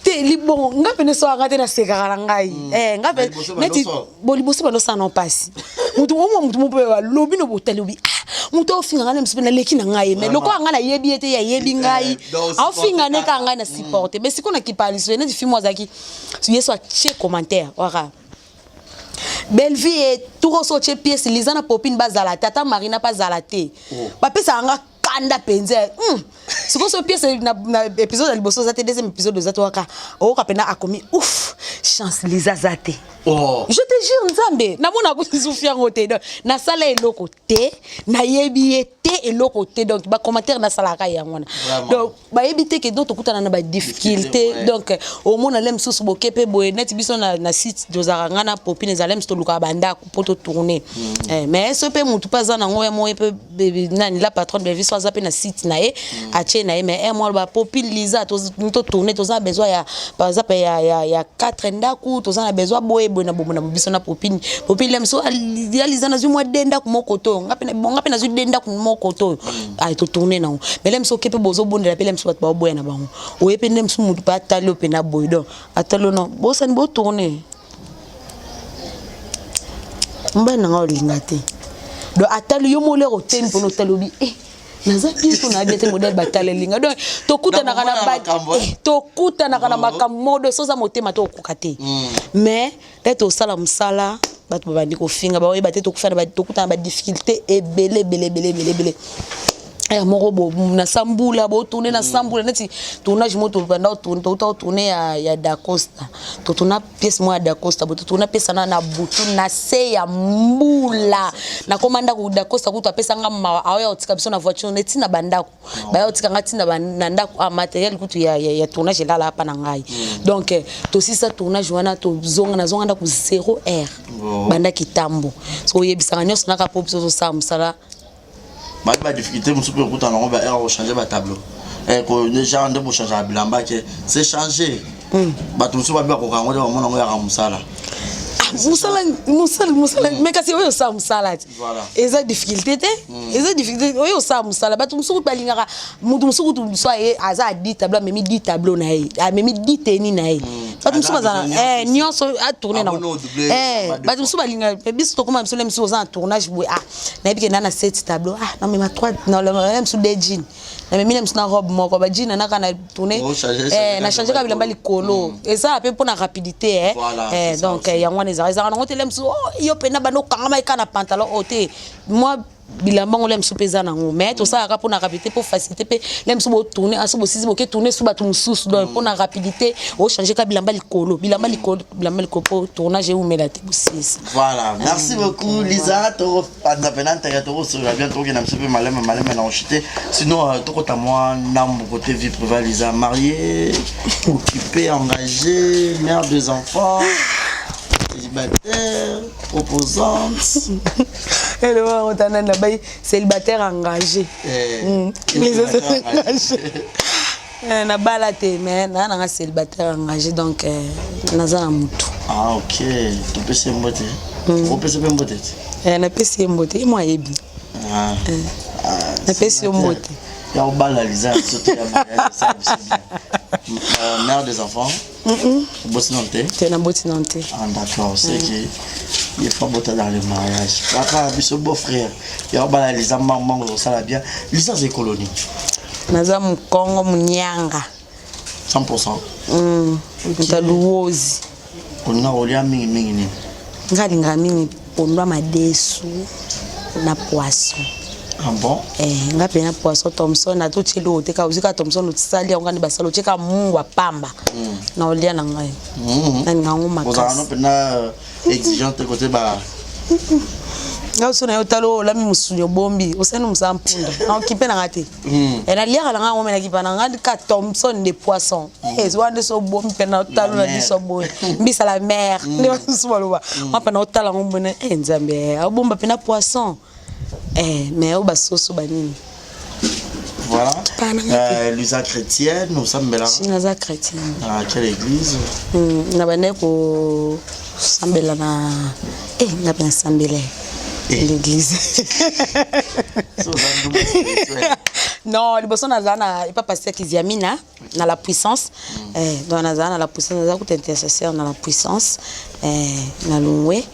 te libongo. Nga pene so anga te, nasekaka na ngai. Nga pe neti bo liboso bandosala na mpasi. Mutu omwa, mutu mo mpe alobi no botali obi, ah, mutu aofinga ngai na mosu mpe naleki na ngai ye, mais lokola ngai nayebi ye te, ye ayebi ngai, aofinga ne kaka ngai na supporte. Mais sikoyo nakipa liso neti fi mo azalaki ye so atie commentaire waka Bellevue toko so otie pièce, Liza na Popine bazala te, ata Marina mpe azala te. Bapesaka nga kanda mpenza. Sikoyo so pièce na épisode ya liboso oza te, deuxième épisode oza te, waka oyoka mpena akomi ouf, chance Liza aza te. Oh. Je te jure, Nzambe namona kusufi yango te. Donc nasala eloko te, nayebi ye te, eloko te. Donc bacommentaire nasalaka yango wana. Donc bayebi te ke donc tokutana na badifficulté. Donc omona le mosusu boke mpe boye neti biso na site tozalaka, ngai na Popine, ezala mosusu tolukaka bandako mpo totourne. Mais so mpe motu mpe aza nango ya moye mpe nani, la patronne Belvi, so aza mpe na site na ye, atie na ye. Mais mwa aloba Popine, Liza, totourne, toza na besoin ya par exemple ya 4 ndako, toza na besoin boye boye na bomo na biso na Popine. Popine le mosusu ya Liza, nazwi mwa de ndako moko to nga mpe nazwi de ndako moko to ay totourne nango. Mais le mosusu oke mpe bozobondela mpe, le mosusu bato baoboya na bango. Oye mpe nde mosusu motu mpe atali yo mpe na boye, donc atali yo non, bosani botourne, mobali na nga olinga te. Donc atali yo molere otemi mpona otali obi eh, naza bien to nayebi te modèle batalelinga. Donc tokutanaka na tokutanaka na makambo moko. Donc soza motema to okoka te, mais nde tosala mosala, bato babandi kofinga, baoyeba te tokutana badifficulté ebele ebele ebele ebele ebele. Ya moko bo na sambula botourne na sambula neti tournage mo tobanda touta otourne ya Dacosta, totourna pièce moko ya Dacosta bo totourna pièce na butu na se ya mbula. Nakoma ndako, Dacosta kutu apesanga mawa, aoya kotika biso na voiture neti na bandako, baya kotika nga ntina na ndako a matériel kutu ya tournage elala apa na ngai. Donc tosisa tournage wana, tozonga, nazonga ndako 0 heure. Banda kitambo so oyebisaka nyonso naka mpo biso tozosala mosala. Babi badifficulté mosusu mpe okutana nango, baheure kochange batableau déjà nde bochangeaka bilamba ke c'est changer. Bato mosusu babi bakoka yango te, bamona yango yaka mosala. Mosala, mosala, mosala. Mais kasi oyo osala mosala te, eza difficulté te, eza difficulté oyo osala mosala. Bato mosuku balingaka motu mosuku kutu so aye aza a 10 tableau, amemi 10 tableau na ye, amemi 10 teni na ye. Bato mosusu bazala nyonso atourne nango. Bato mosusu balingaka biso tokóma biso le mosusu oza na tournage boye, ah, nayebi ke na na 7 tableau, ah, namema 3, na mosusu 2 jean, namemi na mosusu na robe moko, bajean nanaka na tourne, na change kaka bilamba likolo. Ezala mpe mpona rapidité. Donc yango wana ezalaka nango te. Le mosusu yo mpena banda okangama eka na pantalon oyo te, mwa bilamba ngo le mosusu mpe eza nango, mais tosalaka mpona rapidité, mpo facilité mpe. Le mosusu botourne aso bosisi, boke tourne su bato mosusu. Donc mpona rapidité ochange ka bilamba likolo, bilamba likolo, bilamba likolo, mpo tournage eumela te, bosisa. Voilà, merci beaucoup Lisa. Tokopanza mpena nteke, tokosolola bien, tokokenda biso mpe maleme maleme na kochite. Sinon tokota mwa ndambo côté vie privée. Lisa, mariée, occupée, engagée, mère des enfants, célibataire, proposante? Eloko otana na bai célibataire engagé. Engagé, nabala te, mais naa nanga célibataire engagé. Donc naza na mutu. Ah ok, topesi ye mbote, opesi mpe mbote te? Napesi ye mbote, ye mo ayebi. Napesi yo mbote. Ya obala Liza, surtout ya mariage, ça biso bien. Mère des enfants, oboti nano te? Te, naboti nano te. Ah d'accord, c'est que il faut bota dans le mariage, papa biso beau frère ya obala Liza, mbango osala bien. Liza aza colonie? Naza mokongo monyanga. 100%. Moto aluwozi. Olinga kolia mingimingi nini? Nga alingaka mingi pondu ya madesu na poisson. Ah bon? Eh, nga pena poisson Thomson ata otie eloko te kaka ozwi kaka Thomson osali yango kani basala otie kaka mungwa pamba mm. na olia na ngai mm. nalinga yango makasi ozalaka mpena euh, exigeante kote ba nga oso na yo tala olami mosuni obombi osali mosala mpunda na okipe na nga te mm. eh, naliaka na nga yango me nakipa na nga ka thomson de poisson mm. eh, wana nde so obombi mpe na otalo na biso boye mbisa la mer mm. nde basusu baloba wa mpe na otala yango mbone e nzambe abomba mpe na poisson Eh, mais oyo basoso banini Voilà. Euh, Luisa chrétienne, nous sommes là. Si naza chrétienne. À quelle église mm, Na bande ko sambela na eh nga pe sambela. Eh. L'église. non, liboso naza na epa pasteur Kiziamina na la puissance. Mm. Eh, donc naza na la puissance, naza kuta intercesseur na la puissance. Eh, na longwe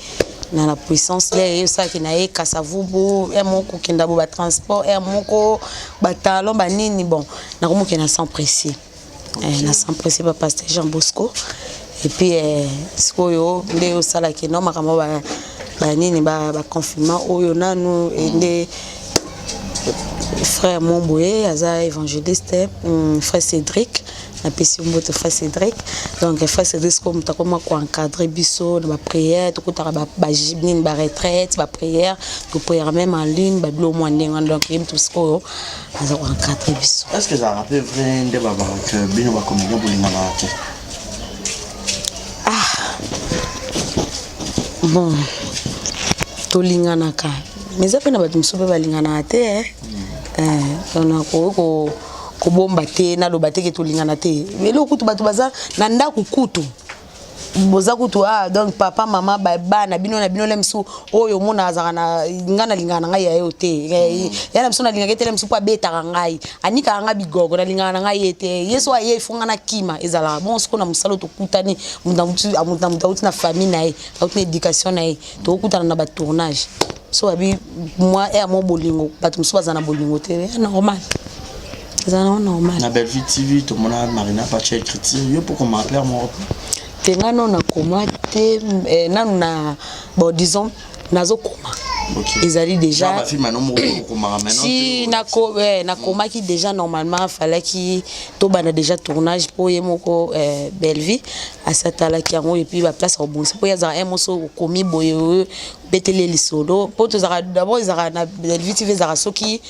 na la puissance le ye osalaki na ye kasavubu ya moko kokenda bo batransport ya moko batalon banini bon nakomokende na sans précis okay. eh, na sans précis ba pasteur Jean Bosco et puis eh, sikoyo nde osalaki no makambo banini baconfinement oyo nanu mm. nde frère Momboye aza évangéliste mm, frère Cédric napesi yo mbote frère Cédric donc frère Cédric sikoyo moto akoma koencadre biso na baprière tokutaka nini baretraite baprière toprière même en ligne babilo mwa ndenge wana donc ye moto sikoyo aza koencadre biso. Est ce que ezalaka mpe vrai nde babaka que bino bacomédien bolinganaka te? Ah bon tolinganaka mais eza mpe na bato mosusu mpe balinganaka te eh. Eh, nakoki kobomba te naloba te ke tolingana te eloko kutu bato baza na ndako kutu boza kutu ah, donc papa mama bana bino na bino le mosusu oyo omona azalaka na ngai nalingaka na ngai ya yo te mm. ya na biso nalingaka ye te le mosusu mpo abetaka ngai anikaka ngai bigogo nalingaka na ngai ye te ye so aye ifo ngai nakima ezalaka bon sikoyo na mosala oyo tokutani moto na moto auti na famille na ye auti na éducation na ye tokokutana na batournage so babi mwa aire mo bolingo bato mosusu baza na bolingo te ya normal eza nango normal na Bellevue TV tomona Marina Pacha écriture yo mpo koma père moko te nga nano nakoma te eh, nanu na bon disons nazokoma okay. ezali déjà si nako, eh, nakomaki déjà normalement falaki tobanda déjà tournage mpo ye moko eh, Bellevue asatalaki yango epuis baplace akobongisa mpo ye azalaka ye moso okomi boye oyo obeteli ye lisolo mpo tozalaka d'abord ezalaka na Bellevue TV ezalaka soki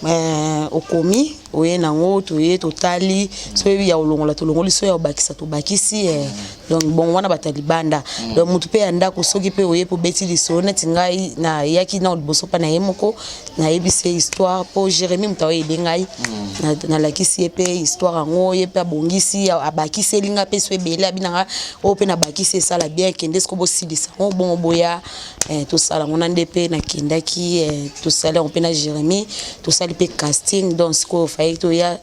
eh, okomi oye nango toye totali soki ya kolongola tolongoli soki ya kobakisa tobakisi eh, donc bon wana bato ya libanda mm. donc motu mpe ya ndako soki mpe oye mpe obeti lisolo neti ngai nayaki nao liboso mpa na ye moko nayebisi ye histoire mpo Jérémie moto aoyede ngai mm. nalakisi ye mpe histoire yango ye mpe abongisi abakiseli ngai mpe so ebele abi na ngai oyo mpe nabakisi esala bien kende siko bosilisa yango bongo boya eh, tosala yango na nde mpe nakendaki eh, tosali yango mpe na Jérémie tosali mpe casting donc sikoyo faye toya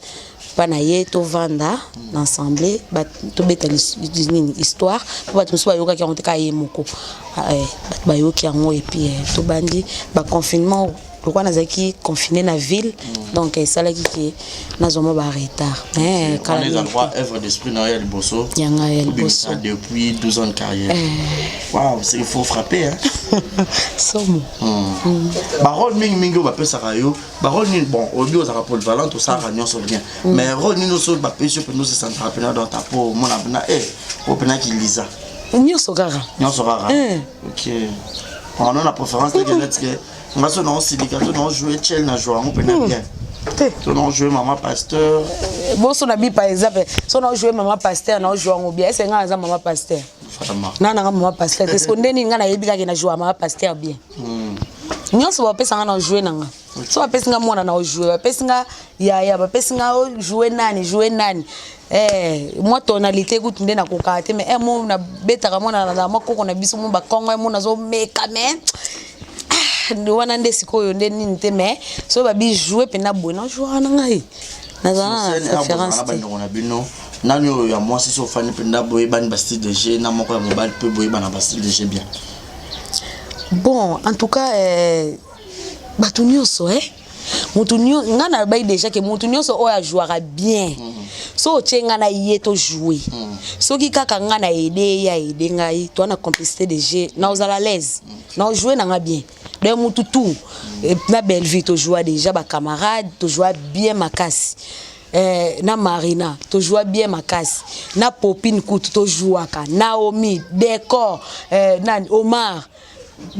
mpa na ye tovanda na assemblée tobeta nini histoire mpo bato mosusu bayokaki yango te kaka ye moko ah, eh, bato bayoki yango epuis eh, tobandi baconfinement lokola nazalaki confine na ville mm. donc esalaki ke nazwa mwa baretard eh, œuvre d'esprit na yo ya liboso yanga ya liboso depuis 12 ans de carrière eh. wow, il faut frapper hein? somo mm. mm. barole mingi mingi oyo bapesaka yo barole nini bon oyebi ozalaka polyvalente osalaka nyonso bien mm. mais role nini oso bapesi yo mpenza osesantaka mpena dans ta peau omona mpena e oyo mpena kiliza nyonso kaka nyonso kaka eh. ok ono na préférence teke neti ke nga so naosilika to naojoue chel na joue yango mpena mm. bien to naojoue mama pasteur eh, boso na bi par exemple so naojoue mama pasteur naojoue yango bien ese nga naza mama pasteur na nanga mama pasteur te siko nde nini nga nayebi kaka na joue mama pasteur bien mm. nyonso bapesa nga na joue na nga so bapesi nga mwana na ojoue bapesi nga yaya bapesi nga joue nani joue nani eh, mwa tonalité kutu nde nakokaka te mais eh, mo nabetaka mwana na mwa koko na biso mo bakongo mo nazomeka mais ah, wana nde sikoyo nde nini te mais soki babi joue mpena boye na jouaka na ngai nazala na préférence te na bino nani oyo ya mwasi so ofandi mpenza boyebani bastyle de jeu na moko ya mobali mpe boyebana bastyle de jeu bien bon en tout cas eh, bato nyonso eh? moto ngai nalobaki déjà ke moto nyonso oyo ajouaka bien mm. so otie ngai na ye to joue mm. soki kaka ngai na aide ye aide ngai toa na complicité de jeu na ozala l'aise mm. na ojoue na ngai bien. Donc mutu tout na Bellevue tojoua déjà ba camarade, tojoua bien makasi. Eh, na Marina tojoua bien makasi, na Popine kutu tojouaka, Naomi, Decor, eh, nani Omar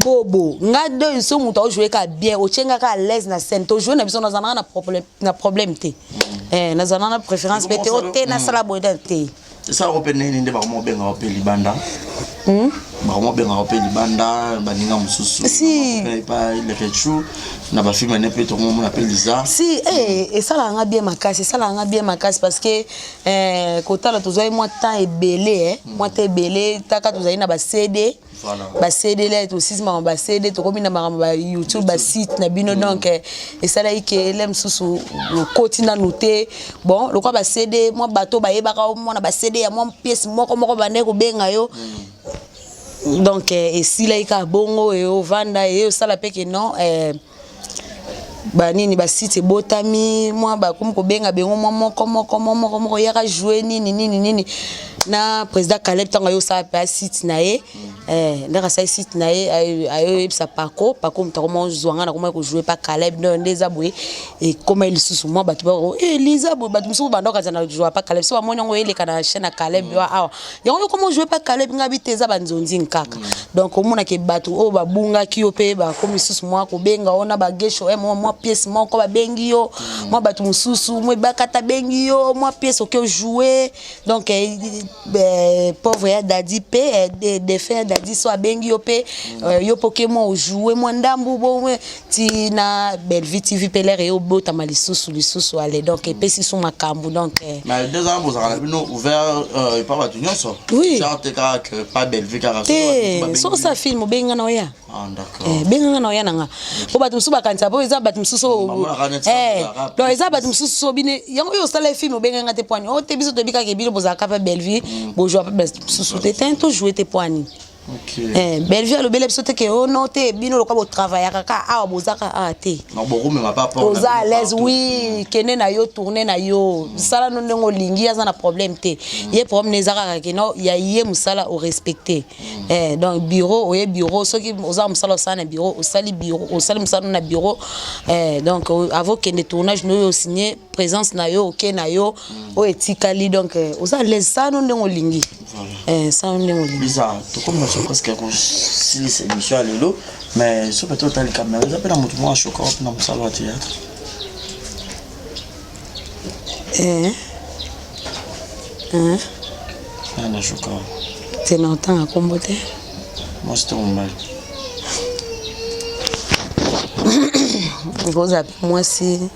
Bobo, nga de so moto aojoue ka bien, otie nga ka à l'aise na scène, tojoue na biso, nazalaka na problème, na problème te. Eh, nazalaka na préférence pe te, o te nasala boye te. Esalaka mpe nini nde bakoma obengaka mpe libanda? Bakoma obengaka mpe libanda baninga mosusu epa Lekechu na bafilme ne mpe tokomomona mpe Liza. Si, eh, esalaka nga bien makasi, esalaka nga bien makasi parce que eh, kotala tozwaki mwa temps ebele, eh, mwa temps ebele taka tozali na ba CD. Ba CD la tosisi makambo ba CD, tokomi na makambo ba YouTube, ba site na bino. Donc esalaki ke ele mosusu okoti nanu te. Bon, lokola ba CD, mwa bato bayebaka mwana ba CD ya mwa pièce moko moko bandeki kobenga yo. Donc esilaki kaka bongo, e ovanda e osala mpe ke non, banini basite ebotami, mwa bakomi kobenga bengo mwa moko moko mwa moko moko, yaka joue nini nini nini. Na président Caleb, ntango aye osala mpe asite na ye, ndenge asali site na ye, ayoyebisa Paco. Paco moto akoma ozwa nga, nakoma kojoue pa Caleb. Donc nde eza boye, ekoma lisusu mwa bato bako Liza boye. Bato mosusu banda okaza na joue pa Caleb, so bamoni yango eleka na chaîne ya Caleb awa, yango yo koma ojoue pa Caleb, nga bi te, eza banzonzi kaka. Donc omonake bato oyo babungaki yo mpe bakomi lisusu mwa kobenga yo na bagesho, mwa pièce moko babengi yo, mwa bato mosusu mwa ebakata bengi yo mwa pièce oke ojoue. Donc pauvre ya Dadi mpe défunt ya Dadi, so abengi yo mpe, yo mpo ke mwa ojoue mwa ndambu bo ti na Bellevue TV mpe lere ye obotama lisusu lisusu ale. Donc epesi so makambo donc. Mais 2 ans bozalaka na bino ouvert epa bato nyonso? Oui. Genre te kaka que pas Bellevue kaka? Te, soki osala film, obengi nga na oya. Ah, d'accord. Benga nga na oya na nga, po bato mosusu bakanisa po eza bato mosusu. Donc eza bato mosusu so bine yango oyo osala film, obenga nga te poani o te. Biso toyebi kaka ebino bozalaka mpe Bellevue, bozwa mpe bato mosusu te te, tojoue te poani. Bellevue alobeli biso te ke o no te, bino lokola botravaillaka kaka awa, bozaka awa te. Oza à l'aise, oui, kende na yo, tourne na yo, sala no ndenge olingi, aza na problème te. Ye problème eza kaka ke no ya ye mosala orespecte. Donc bureau, oye bureau, soki oza mosala osala na bureau, osali bureau, osali mosala na bureau. Donc avant okende tournage no oyo osigne présence na yo, oke na yo, oyo etikali. Donc oza à l'aise, sala no ndenge olingi, sala no ndenge olingi. Liza, tokomi na so presque kosilisa émission ya lelo, mais so peut otali caméra, eza mpe na motu moko ashoka mpe na mosala ya théâtre? Na shoka? Te, na otanga nkombo te. Mwasi to mobali? Ekozala mpe mwasi,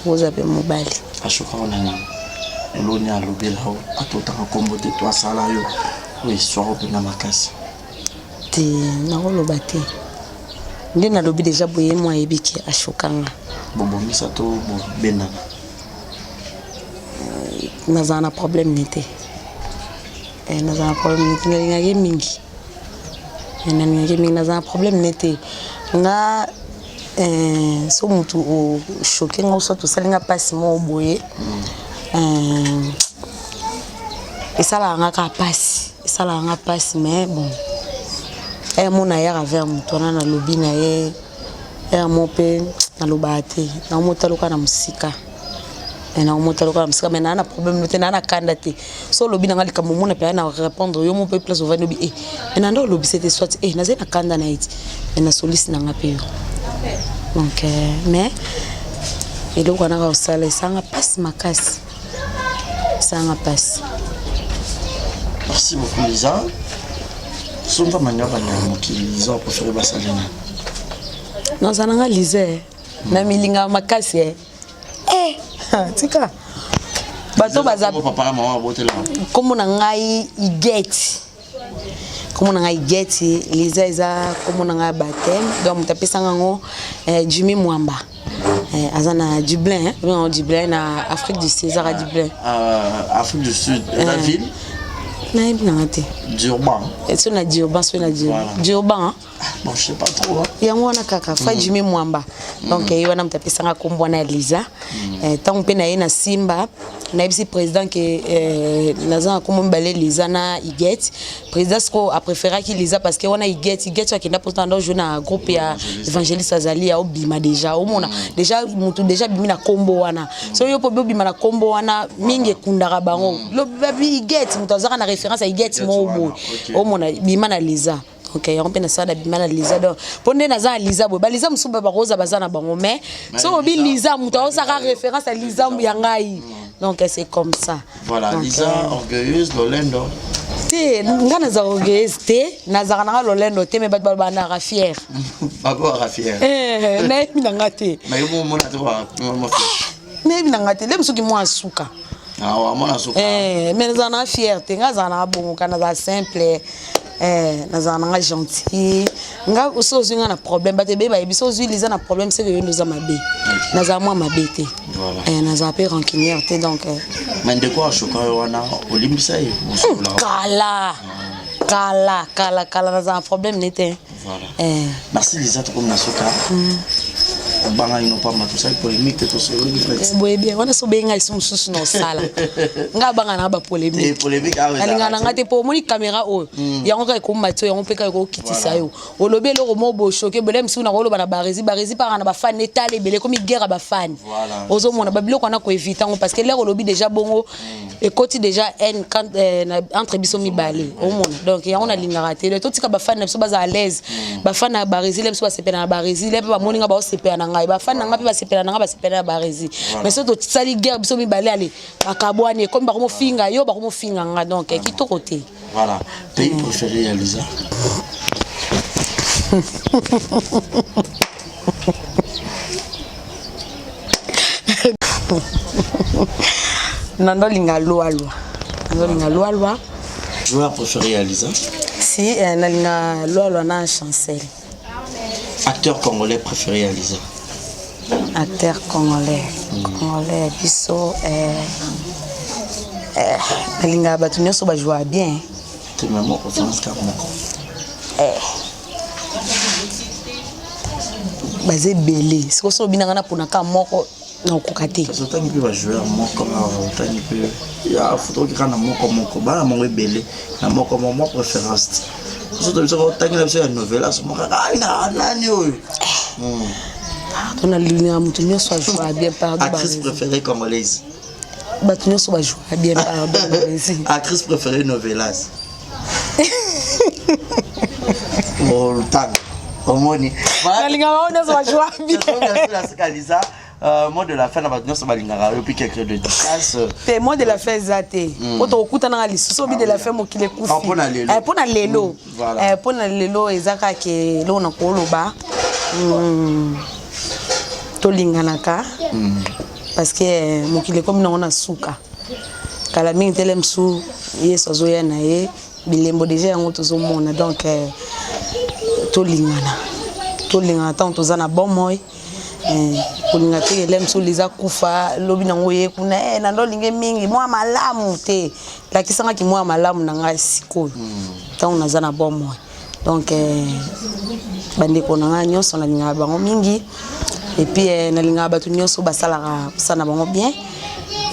ekozala mpe mobali. Ashoka wana nini? Eloni alobela o ata otanga nkombo te, to asala yo oyo histoire mpenza makasi? Te, nakoloba te. Nde nalobi deja boye, mwa ayebi ke ashokanga. Bobongisa to bobendana? Nazala na problème ne te, nazala na problème ne te. Nalingaki mingi, nalingaki mingi, nazala na problème ne te. Nga so motu ochoke nga, soit osali nga mpasi moko boye, esalaka nga kaka mpasi, esalaka nga mpasi. Mais bon, ere mo nayaka vers motu wana, nalobi na ye, ere mo mpe nalobaka te, naomotaloka na mosika, naomotaloka na mosika. Mais naa na problème te, naa na kanda te. So olobi nanga likambo, omona mpe na répondre yo mo mpe place ovandi, obi e me na nde olobisa te, soit e nazali na kanda na ye ti, me nasolisi nanga mpe yo. Donc mais eloko wana kaka kosala esanga mpasi makasi, esanga mpasi. Merci beaucoup, Lisa. So nzambe anyaka na mokili, Lisa opréféré basali nani? Naza nanga Lisa na milingaka makasi e tika bato baza. Papa na mama babotela? Nkombo na ngai Igeti, nkombo na ngai Igeti. Liza eza nkombo na ngai ya baptême. Donc moto apesanga yango, Jimmy Mwamba, aza na Dublin, bengango Dublin na Afrique du Sud, ezaka Dublin. Afrique du Sud, eza ville? Nayebi nanga te. Durban. So na Durban, so na Durban. Bon, je sais pas trop, hein. Yango wana kaka fa Jimmy Mwamba. Donc ye wana moto apesanga nkombo wana ya Liza. Ntango mpe na ye na Simba. Nayebisi président ke euh, naza na kombo mibale, Liza na Iget. Président sikoyo apréféraki Liza parce que wana Iget, Iget oyo akenda mposa ando joue na groupe ya évangéliste, azali ya obima déjà, omona déjà mutu déjà abimi na kombo wana. So yo mpo obima na kombo wana mingi, ekundaka bango. Lobi Iget, moto azaka na référence ya Iget moko boye, omona bima na Liza. Donc yango mpe nasala, bima na Liza. Donc mpo nde naza na Liza boye, baliza mosusu bakoza baza na bango, mais soki obi Liza, moto aosaka référence ya Liza ya ngai. Donc c'est comme ça. Voilà. Donc, Lisa, orgueilleuse, lolendo? Te, nga nazala orgueilleuse te, nazalaka nanga lolendo te, mais bato balobaka naka fière. Babwaka fière? Eh, nayebi na nga te. Mais yo momona te mo fière? Nayebi na nga te, nde mosuki mwa suka. Amona suka. Eh, mais nazala nanga fière te, nga azala nanga bongo ka, nazala simple. Eh, nazala nanga gentil. Nga so ozwi nga na problème, bato ebeye bayebi, so ozwi Liza na problème, seke yo nde oza mabe. Nazala mwa mabe te. Eh, nazala mpe rancunière te, donc eh. Mais ndeko ashoka yo wana, olimbisa ye? Kala kala kala kala, nazala na problème ne te. Voilà. Eh. Merci Lisa, tokomi na suka. Obanga ino pamba, tosali polémique te, tosololi. Boye bien wana, so obengi ngai so mosusu na osala, ngai abanga nanga bapolémique. Polémique awa. Nalingaka na ngai te, mpo omoni caméra oyo, yango kaka ekomba ti yango mpe kaka ekokitisa yo. Olobi eloko mo boshoke bele mosusu na koloba na baresi baresi mpaka na bafani, etala ebele ekomi guerre ya bafani. Ozomona babiloko wana, koevite yango, parce que lere olobi déjà bongo, ekoti déjà haine entre biso mibale, omona. Donc yango nalingaka te. Totika bafani na biso baza à l'aise. Bafani na Baresi le biso basepela na Baresi le mpe bamoni nga, baosepela na ngai. Bafani na ngai mpe basepela na ngai, basepela na Baresi. Mais so tosali guerre biso mibale, ale bakabwani, ekomi bakomofinga yo, bakomofinga nga, donc kitoko te. Voilà. Pays préféré ya Lisa? Nandolinga lwalwa, nandolinga lwalwa. Joueur préféré ya Lisa? Si eh, nalinga lwalwa na Chancel. Acteur congolais préféré ya Lisa? Acteur congolais, congolais ya biso, eh, eh, nalingaka bato nyonso bajoua bien. Te, mais moko, France kaka moko. Eh. Baza ebele. Sikoyo so obinanga na ponaka moko, nakokoka te. Kasi otangi mpe bajoueur moko awa, otangi mpe ya foto kaka na moko moko, bana moko ebele na moko moko, mwa préférence te. Soto biso otangi na biso ya novelas moko kaka nani oyo? Pardon, nalingaka moto nyonso ajoua bien, pardon. Actrice préférée congolaise? Bato nyonso bajoua bien, pardon. Actrice préférée novelas? Otanga omoni. Nalingaka bango nyonso bajoua bien. Lisa, mot de la fin na bato nyonso balingaka yo, puis quelque dédicace. Te, mot de la fin eza te, po tokokutanaka lisusu. Obi de la fin, mokili ekufi. Mpo na lelo. Mpo na lelo, mpo na lelo eza kaka eloko na koloba, tolinganaka, parce que mokili ekomi nango na suka. Kala mingi tele mosu Yesu azoya na ye, bilembo déjà yango tozomona. Donc tolingana, tolingana ntango toza na bomoi. Kolinga te ele mosusu liza kufa lobi nango ye kuna eh, nando olingi mingi mwa malamu te, lakisangaki mwa malamu na ngai sikoyo ntango naza na bomoi. Donc eh, bandeko na ngai nyonso nalingaka bango mingi. Et puis eh, nalingaka bato nyonso basalaka kosala na bango bien.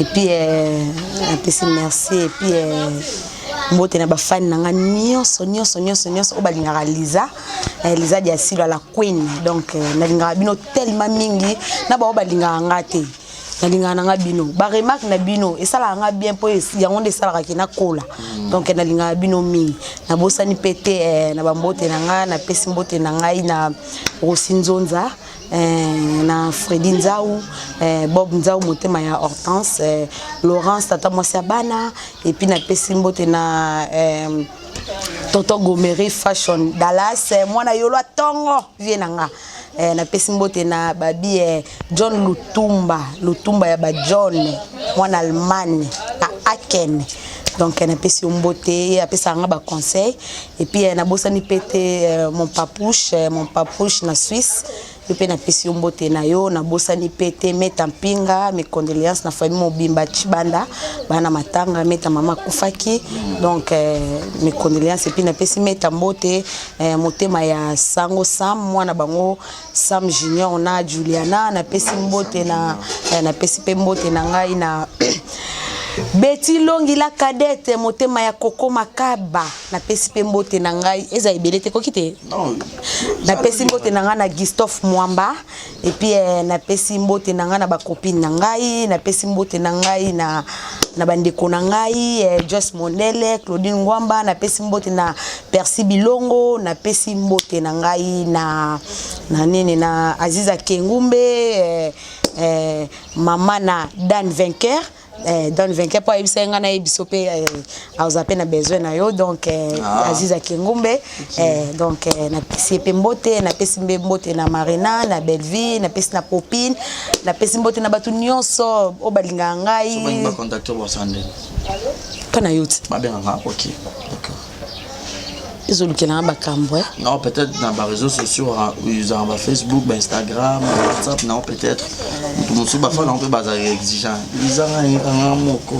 Et puis eh, napesi merci. Et puis eh, mbote na bafani na ngai nyonso nyonso nyonso nyonso oyo balingaka Liza, eh, Liza Diasilo la queen. Donc eh, nalingaka bino tellement mingi. Na bao balingaka nga te, nalingaka na nga bino. Baremarque na bino esalaka nga bien, mpo yango nde esalaka ke nakola. Donc nalingaka bino mingi. Nabosani mpe te eh, na bambote na ngai, napesi mbote na ngai na Rosi Nzonza, eh, na Fredi Nzau, eh, Bob Nzau, motema ya Hortense, eh, Laurence, tata mwasi ya bana. Et puis napesi mbote na eh, tonton Gomery Fashion Dallas, eh, mwana yolo atongo vie na nga. Eh, napesi mbote na babi eh, John Lutumba, Lutumba ya ba John, mwana Allemagne na Aken. Donc eh, napesi yo mbote, ye apesaka nga baconseil. Et puis eh, nabosani mpe te eh, mon papouche, eh, mon papouche na Suisse, yo mpe napesi yo mbote na yo. Nabosani mpe te Meta Mpinga, mes condoléances na famille mobimba Chibanda, bana matanga, Meta mama akufaki. Donc eh, mes condoléances. Et puis napesi Meta mbote, eh, motema ya Sango Sam, mwana bango Sam Junior na Juliana. Napesi mbote na eh, napesi mpe mbote na ngai na Betty Longi la cadette motema ya Coco Makaba napesi mpe mbote na ngai eza ebele te koki te napesi mbote na ngai na Gustave Mwamba et puis eh, napesi mbote na ngai na bacopine na ngai napesi mbote na ngai na, na bandeko na ngai eh, Joyce Mondele Claudine Ngwamba napesi mbote na Percy Bilongo napesi mbote na ngai na, na nini na Aziza Kengumbe eh, eh, mama na Dan Vainqueur eh, Dan Vainqueur mpo ayebisa ye ngai nayebi so mpe eh, aza mpe na besoin na yo donc eh, ah. Aziza Kengumbe okay. eh, donc eh, napesi ye mpe mbote napesi mpe mbote na Marina na Bellevue napesi na Popine napesi mbote na bato nyonso oyo balingaka ngai mpo na yo ti babengaka ok d'accord ezolukela nga bakambo eh? non peut-être na baréseaux sociaux ezalaka ba facebook ba instagram ba whatsapp nango peut-être moto mosusu bafana yango mpe bazalaka exigeant lizanga yekanga moko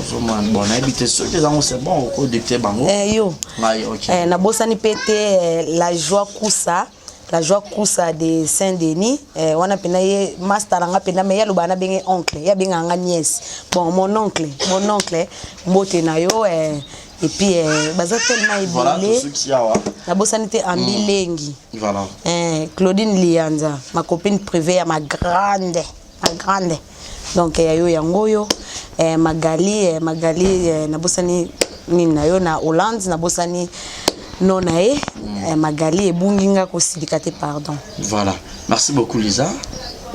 ozomona bon nayebi te soki ezango c'est bon okodicte bango eh, yo ngai ok eh, nabosani mpe te eh, la joie kusa la joie kusa de saint denis eh, wana mpena ye master na nga mpena me ye alobaka nabenge oncle ye abengaka nga nièce bon mon oncle mon oncle mbote na yo eh, et puis eh, baza tellement ebele nabosani te ambi mm. lengi voilà. eh, claudine lianza ma copine privée ya ma grande ma grande donc ya yo yango oyo eh, magali eh, magali eh, nabosani nini na yo na hollande nabosani no na ye mm. eh, magali ebungi nga kosilika te pardon voilà merci beaucoup lisa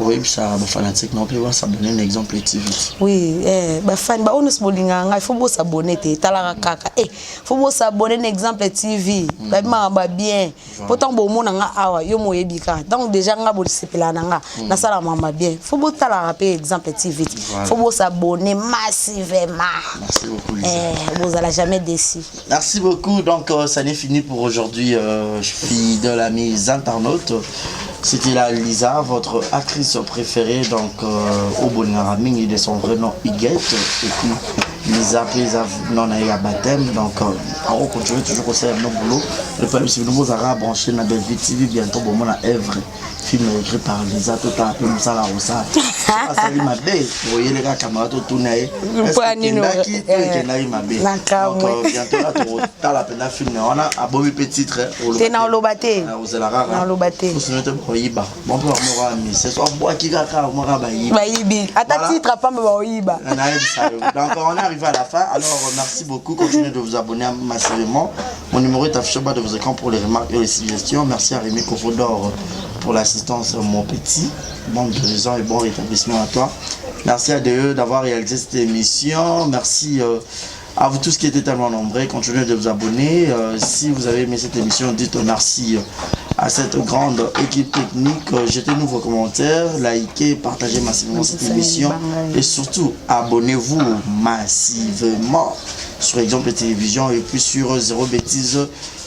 oyebisa bafanatique na mpe basabone na exemple tv oui eh, bafani baoyo nyonso bolingaka ngai fo bosabone te etalaka kaka eh, fo bosabone na exemple tv mm. babi makambo ya bien mpo ntango bomona nga awa yo moyebi kaka ntango deja nga bosepelaka na nga mm. nasalaka makambo ya bien fo botalaka mpe exemple tv te fo bosabone massivement Merci beaucoup, Lisa. Eh, bozala jamais déçu Merci beaucoup. Donc, euh, ça n'est fini pour aujourd'hui, euh, fidèles amis internautes. C'était là Lisa, votre actrice préférée, donc euh, au Bonara Mingi de son vrai nom Huguette. Et puis Lisa Pesa non a baptême. Donc, euh, on continue toujours au nos boulot. Le problème, c'est que nous allons brancher la Belle TV bientôt, bon, on a œuvre. Film écrit par Lisa, tout à fait, Moussa Rosa. Asali mabe, oyele kaka camarade totuna ye. Ekendaki to ekendaki mabe. Donc euh, bientôt là totala mpenza film wana abomi mpe titre. Te na oloba te. Ozela kaka. Na oloba te. Osino te boyiba. Bon mpe bango kaka mise. So abwaki kaka moko bayibi. Bayibi. Ata titre pamba baoyiba. Nayebisa yo. Donc on est arrivé à la fin. Alors merci beaucoup. Continuez de vous abonner massivement. Mon numéro est affiché au bas de vos écrans pour les remarques et les suggestions. Merci à Rémi Kofodor pour l'assistance, mon petit. Bonne guérison et bon rétablissement à toi. Merci à DE d'avoir réalisé cette émission. Merci euh, à vous tous qui étaient tellement nombreux. Continuez de vous abonner. Euh, si vous avez aimé cette émission, dites merci à cette grande équipe technique. Euh, jetez-nous vos commentaires, likez, partagez massivement cette émission et surtout abonnez-vous massivement sur Exemple Télévision et puis sur Zéro Bêtise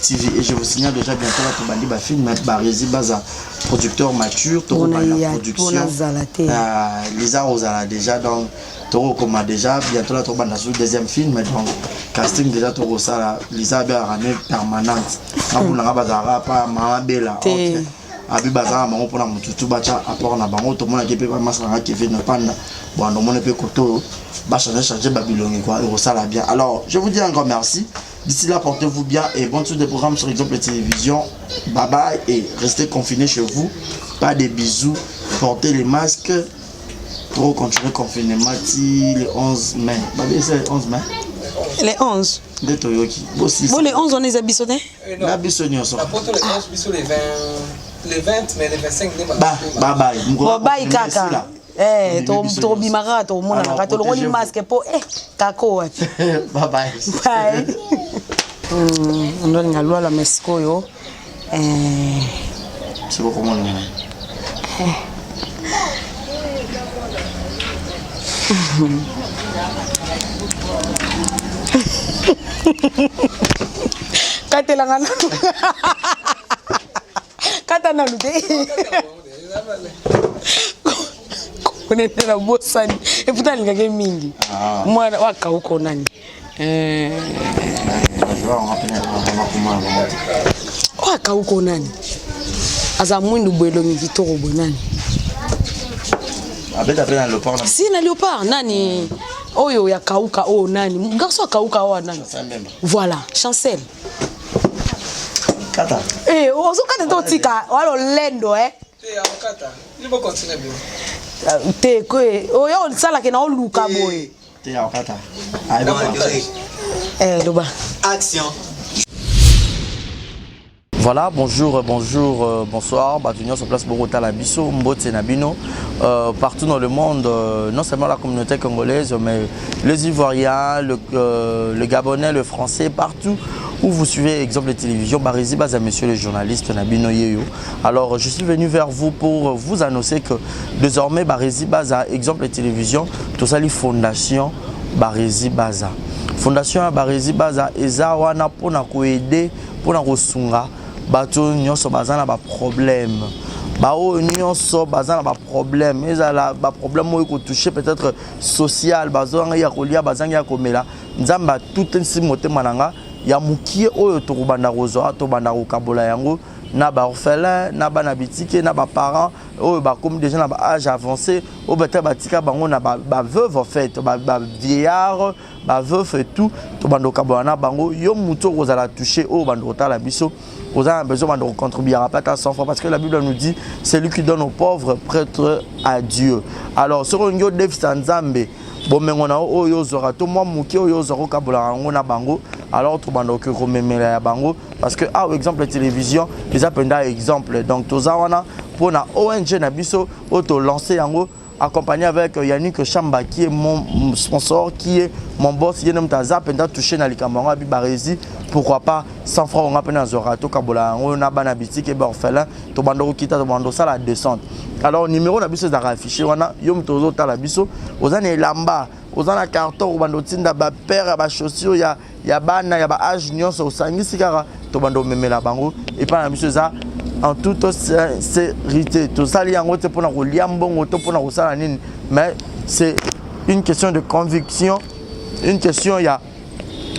TV. Et je vous signale déjà bientôt la Tobandi ba film Barezi Baza, producteur mature, Tobanda production. Euh, Lisa Rosala déjà donc tokokoma déjà bientôt la tobanda sur deuxième film donc casting déjà tokosala Lisa abe rame permanente nabunanga bazalaka pa mama Bella okay. abi baza na bango mpona motutu batya apport na bango tomonaki mpe bamasa nanga kevin panda bon tomoni mpe kote oyo bachange change babilongi quoi ekosala bien alors je vous dis encore merci d'ici là portez-vous bien et bonne suite des programmes sur exemple télévision bye bye et restez confinés chez vous pas de bisous portez les masques pour continuer confinement ti le 11 mai babi c'est le 11 mai le 11 nde toyoki bosisi bo le 11 wana eza biso te na biso nyonso na poto le 11 biso le 20 le 20 mais le 25 nde babai babai kaka Eh, tobima kaka tomonana kaka tolongoli masque mpo eh, kako wapi babai ndolinga lwala me sikoyo eh. sikokomona eh. Katelanga nanu. Kata nanu te. Konene na bosani. Et pourtant alingaki mingi. Ah. Mwana wa kauko nani? Eh. Oyo akauko nani? Aza mwindu boye elongi kitoko boye nani? Abeta pe na leopard. Si na leopard nani? Oyo ya kauka oyo nani? Garçon ya kauka oyo nani? Voilà, Chancel. Kata. Eh, ozokata to tika wala lendo eh. Te akata. Ni bo continuer bien. Euh, te ko oyo osalaka na oluka boye. Te akata. Eh, loba. Action. Voilà, bonjour, bonjour, euh, bonsoir. Bato nyonso place bokotala biso, mbote na bino. Euh, partout dans le monde, euh, non seulement la communauté congolaise, mais les Ivoiriens, le, euh, le Gabonais, le Français, partout où vous suivez, exemple de télévision, Barezi Baza, monsieur le journaliste na bino yeyo. Alors, je suis venu vers vous pour vous annoncer que désormais, Barezi Baza, exemple de télévision, tout ça, les fondations Barezi Baza. Fondation ya Barezi Baza, eza wana pona ko aider pona kosunga bato nyonso baza na baproblème baoyo nyonso baza na baproblème ezala baproblème oyo ekotouche peut-être social bazangi ya kolia bazangi ya komela nzambe atutisi motema na nga ya mokie oyo tokobanda kozwa tobanda kokabola yango na baorphelin na bana bitike na baparent oyo bakomi déjà na baage avancé oyo peut-être batika bango na baveuve en fait bavieillard ba veuf et tout tobanda kokabola na bango yo motu okozala touché oyo obanda kotala biso oza na besoin banda kocontribuaka mpe ata 100 fois parce que la bible nous dit celui qui donne aux pauvres prêtre à dieu alors soki olingi odefisa nzambe bomengo na yo oyo ozwaka to mwa moke oyo ozwaka okabolaka yango na bango alors tobanda okoki komemela ya bango parce que awa exemple ya télévision eza mpenza exemple donc toza wana mpo na ong na biso oyo tolance yango accompagné avec euh, Yannick Chamba qui est mon sponsor, qui est mon boss, ye moto aza mpenza touché na likambo yango abi barezi pourquoi pas 100 francs nga mpe nazwaka tokabola yango na bana bitike baorphelin tobanda kokita tobanda osala descente alors numéro na biso ezalaka affiché wana yo moto ozotala biso oza na elamba oza na carton obanda otinda bapere ya bachaussure ya, ya bana ya baage nyonso osangisi kaka tobanda omemela bango epai na biso eza en toute sincérité tosali yango te mpona kolia mbongo to mpona kosala nini mais c'est une question de conviction une question ya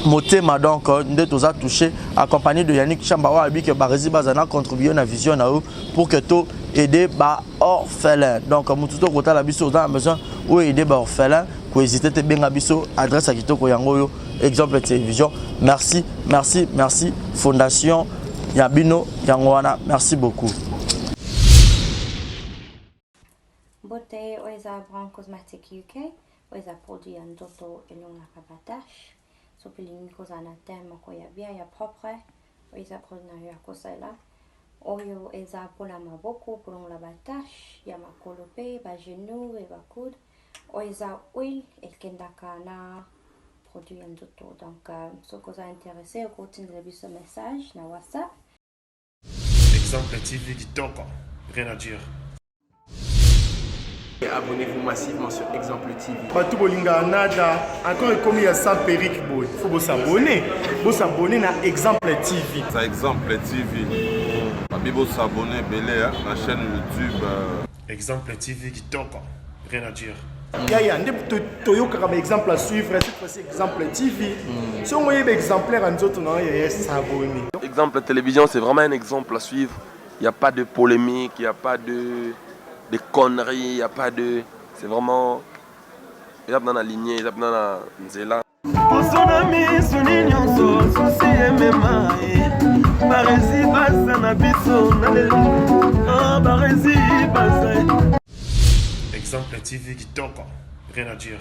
motema donc euh, nde toza touché accompagné de Yannick Chamba oyo alobi ke baresi baza na contribuer na vision na yo pour que to aider ba orphelin donc motu to kotala biso oza na besoin oyo aider ba orphelin kohésite te benga biso adresse ya kitoko yango oyo exemple télévision merci merci merci fondation ya bino yango wana merci beaucoup Mbote, oyo eza Brown Cosmetic UK, oyo eza produit ya nzoto elongaka ba tache. Soki olingi kozala na teint moko ya bien ya propre, oyo eza produit na yo ya kosalela. Oyo eza mpona maboko kolongola ba tache ya makolo mpe ba genou et ba coude. Oyo eza huile ekendaka na produit ya nzoto. Donc euh, soki oza intéressé okotindela biso message na WhatsApp. Exemple TV kitoko, rien à dire. Abonnez-vous massivement sur Exemple TV. bato bolingaka nada encore ekomi ya sans perruque boye fo bosabone bosabone na exemple tv Ça exemple TV. Babi bo s'abonner ebele hein, na chaîne YouTube. Euh. Exemple TV kitoko, rien à dire. yaya nde toyokaka baexemple à suivre cette fois-ci exemple tv mm. soki oyebi exemplaire ya nzoto na yo yaya s'abonner exemple télévision c'est vraiment un exemple à suivre il n'y a pas de polémique il n'y a pas de, de conneries il n'y a pas de c'est vraiment eza mpena na lignée eza mpena na nzela poso na miso ni nyonso susi emema ye barezi baza na biso na lelo ah, barezi baza Exemple TV kitoko, rien à dire.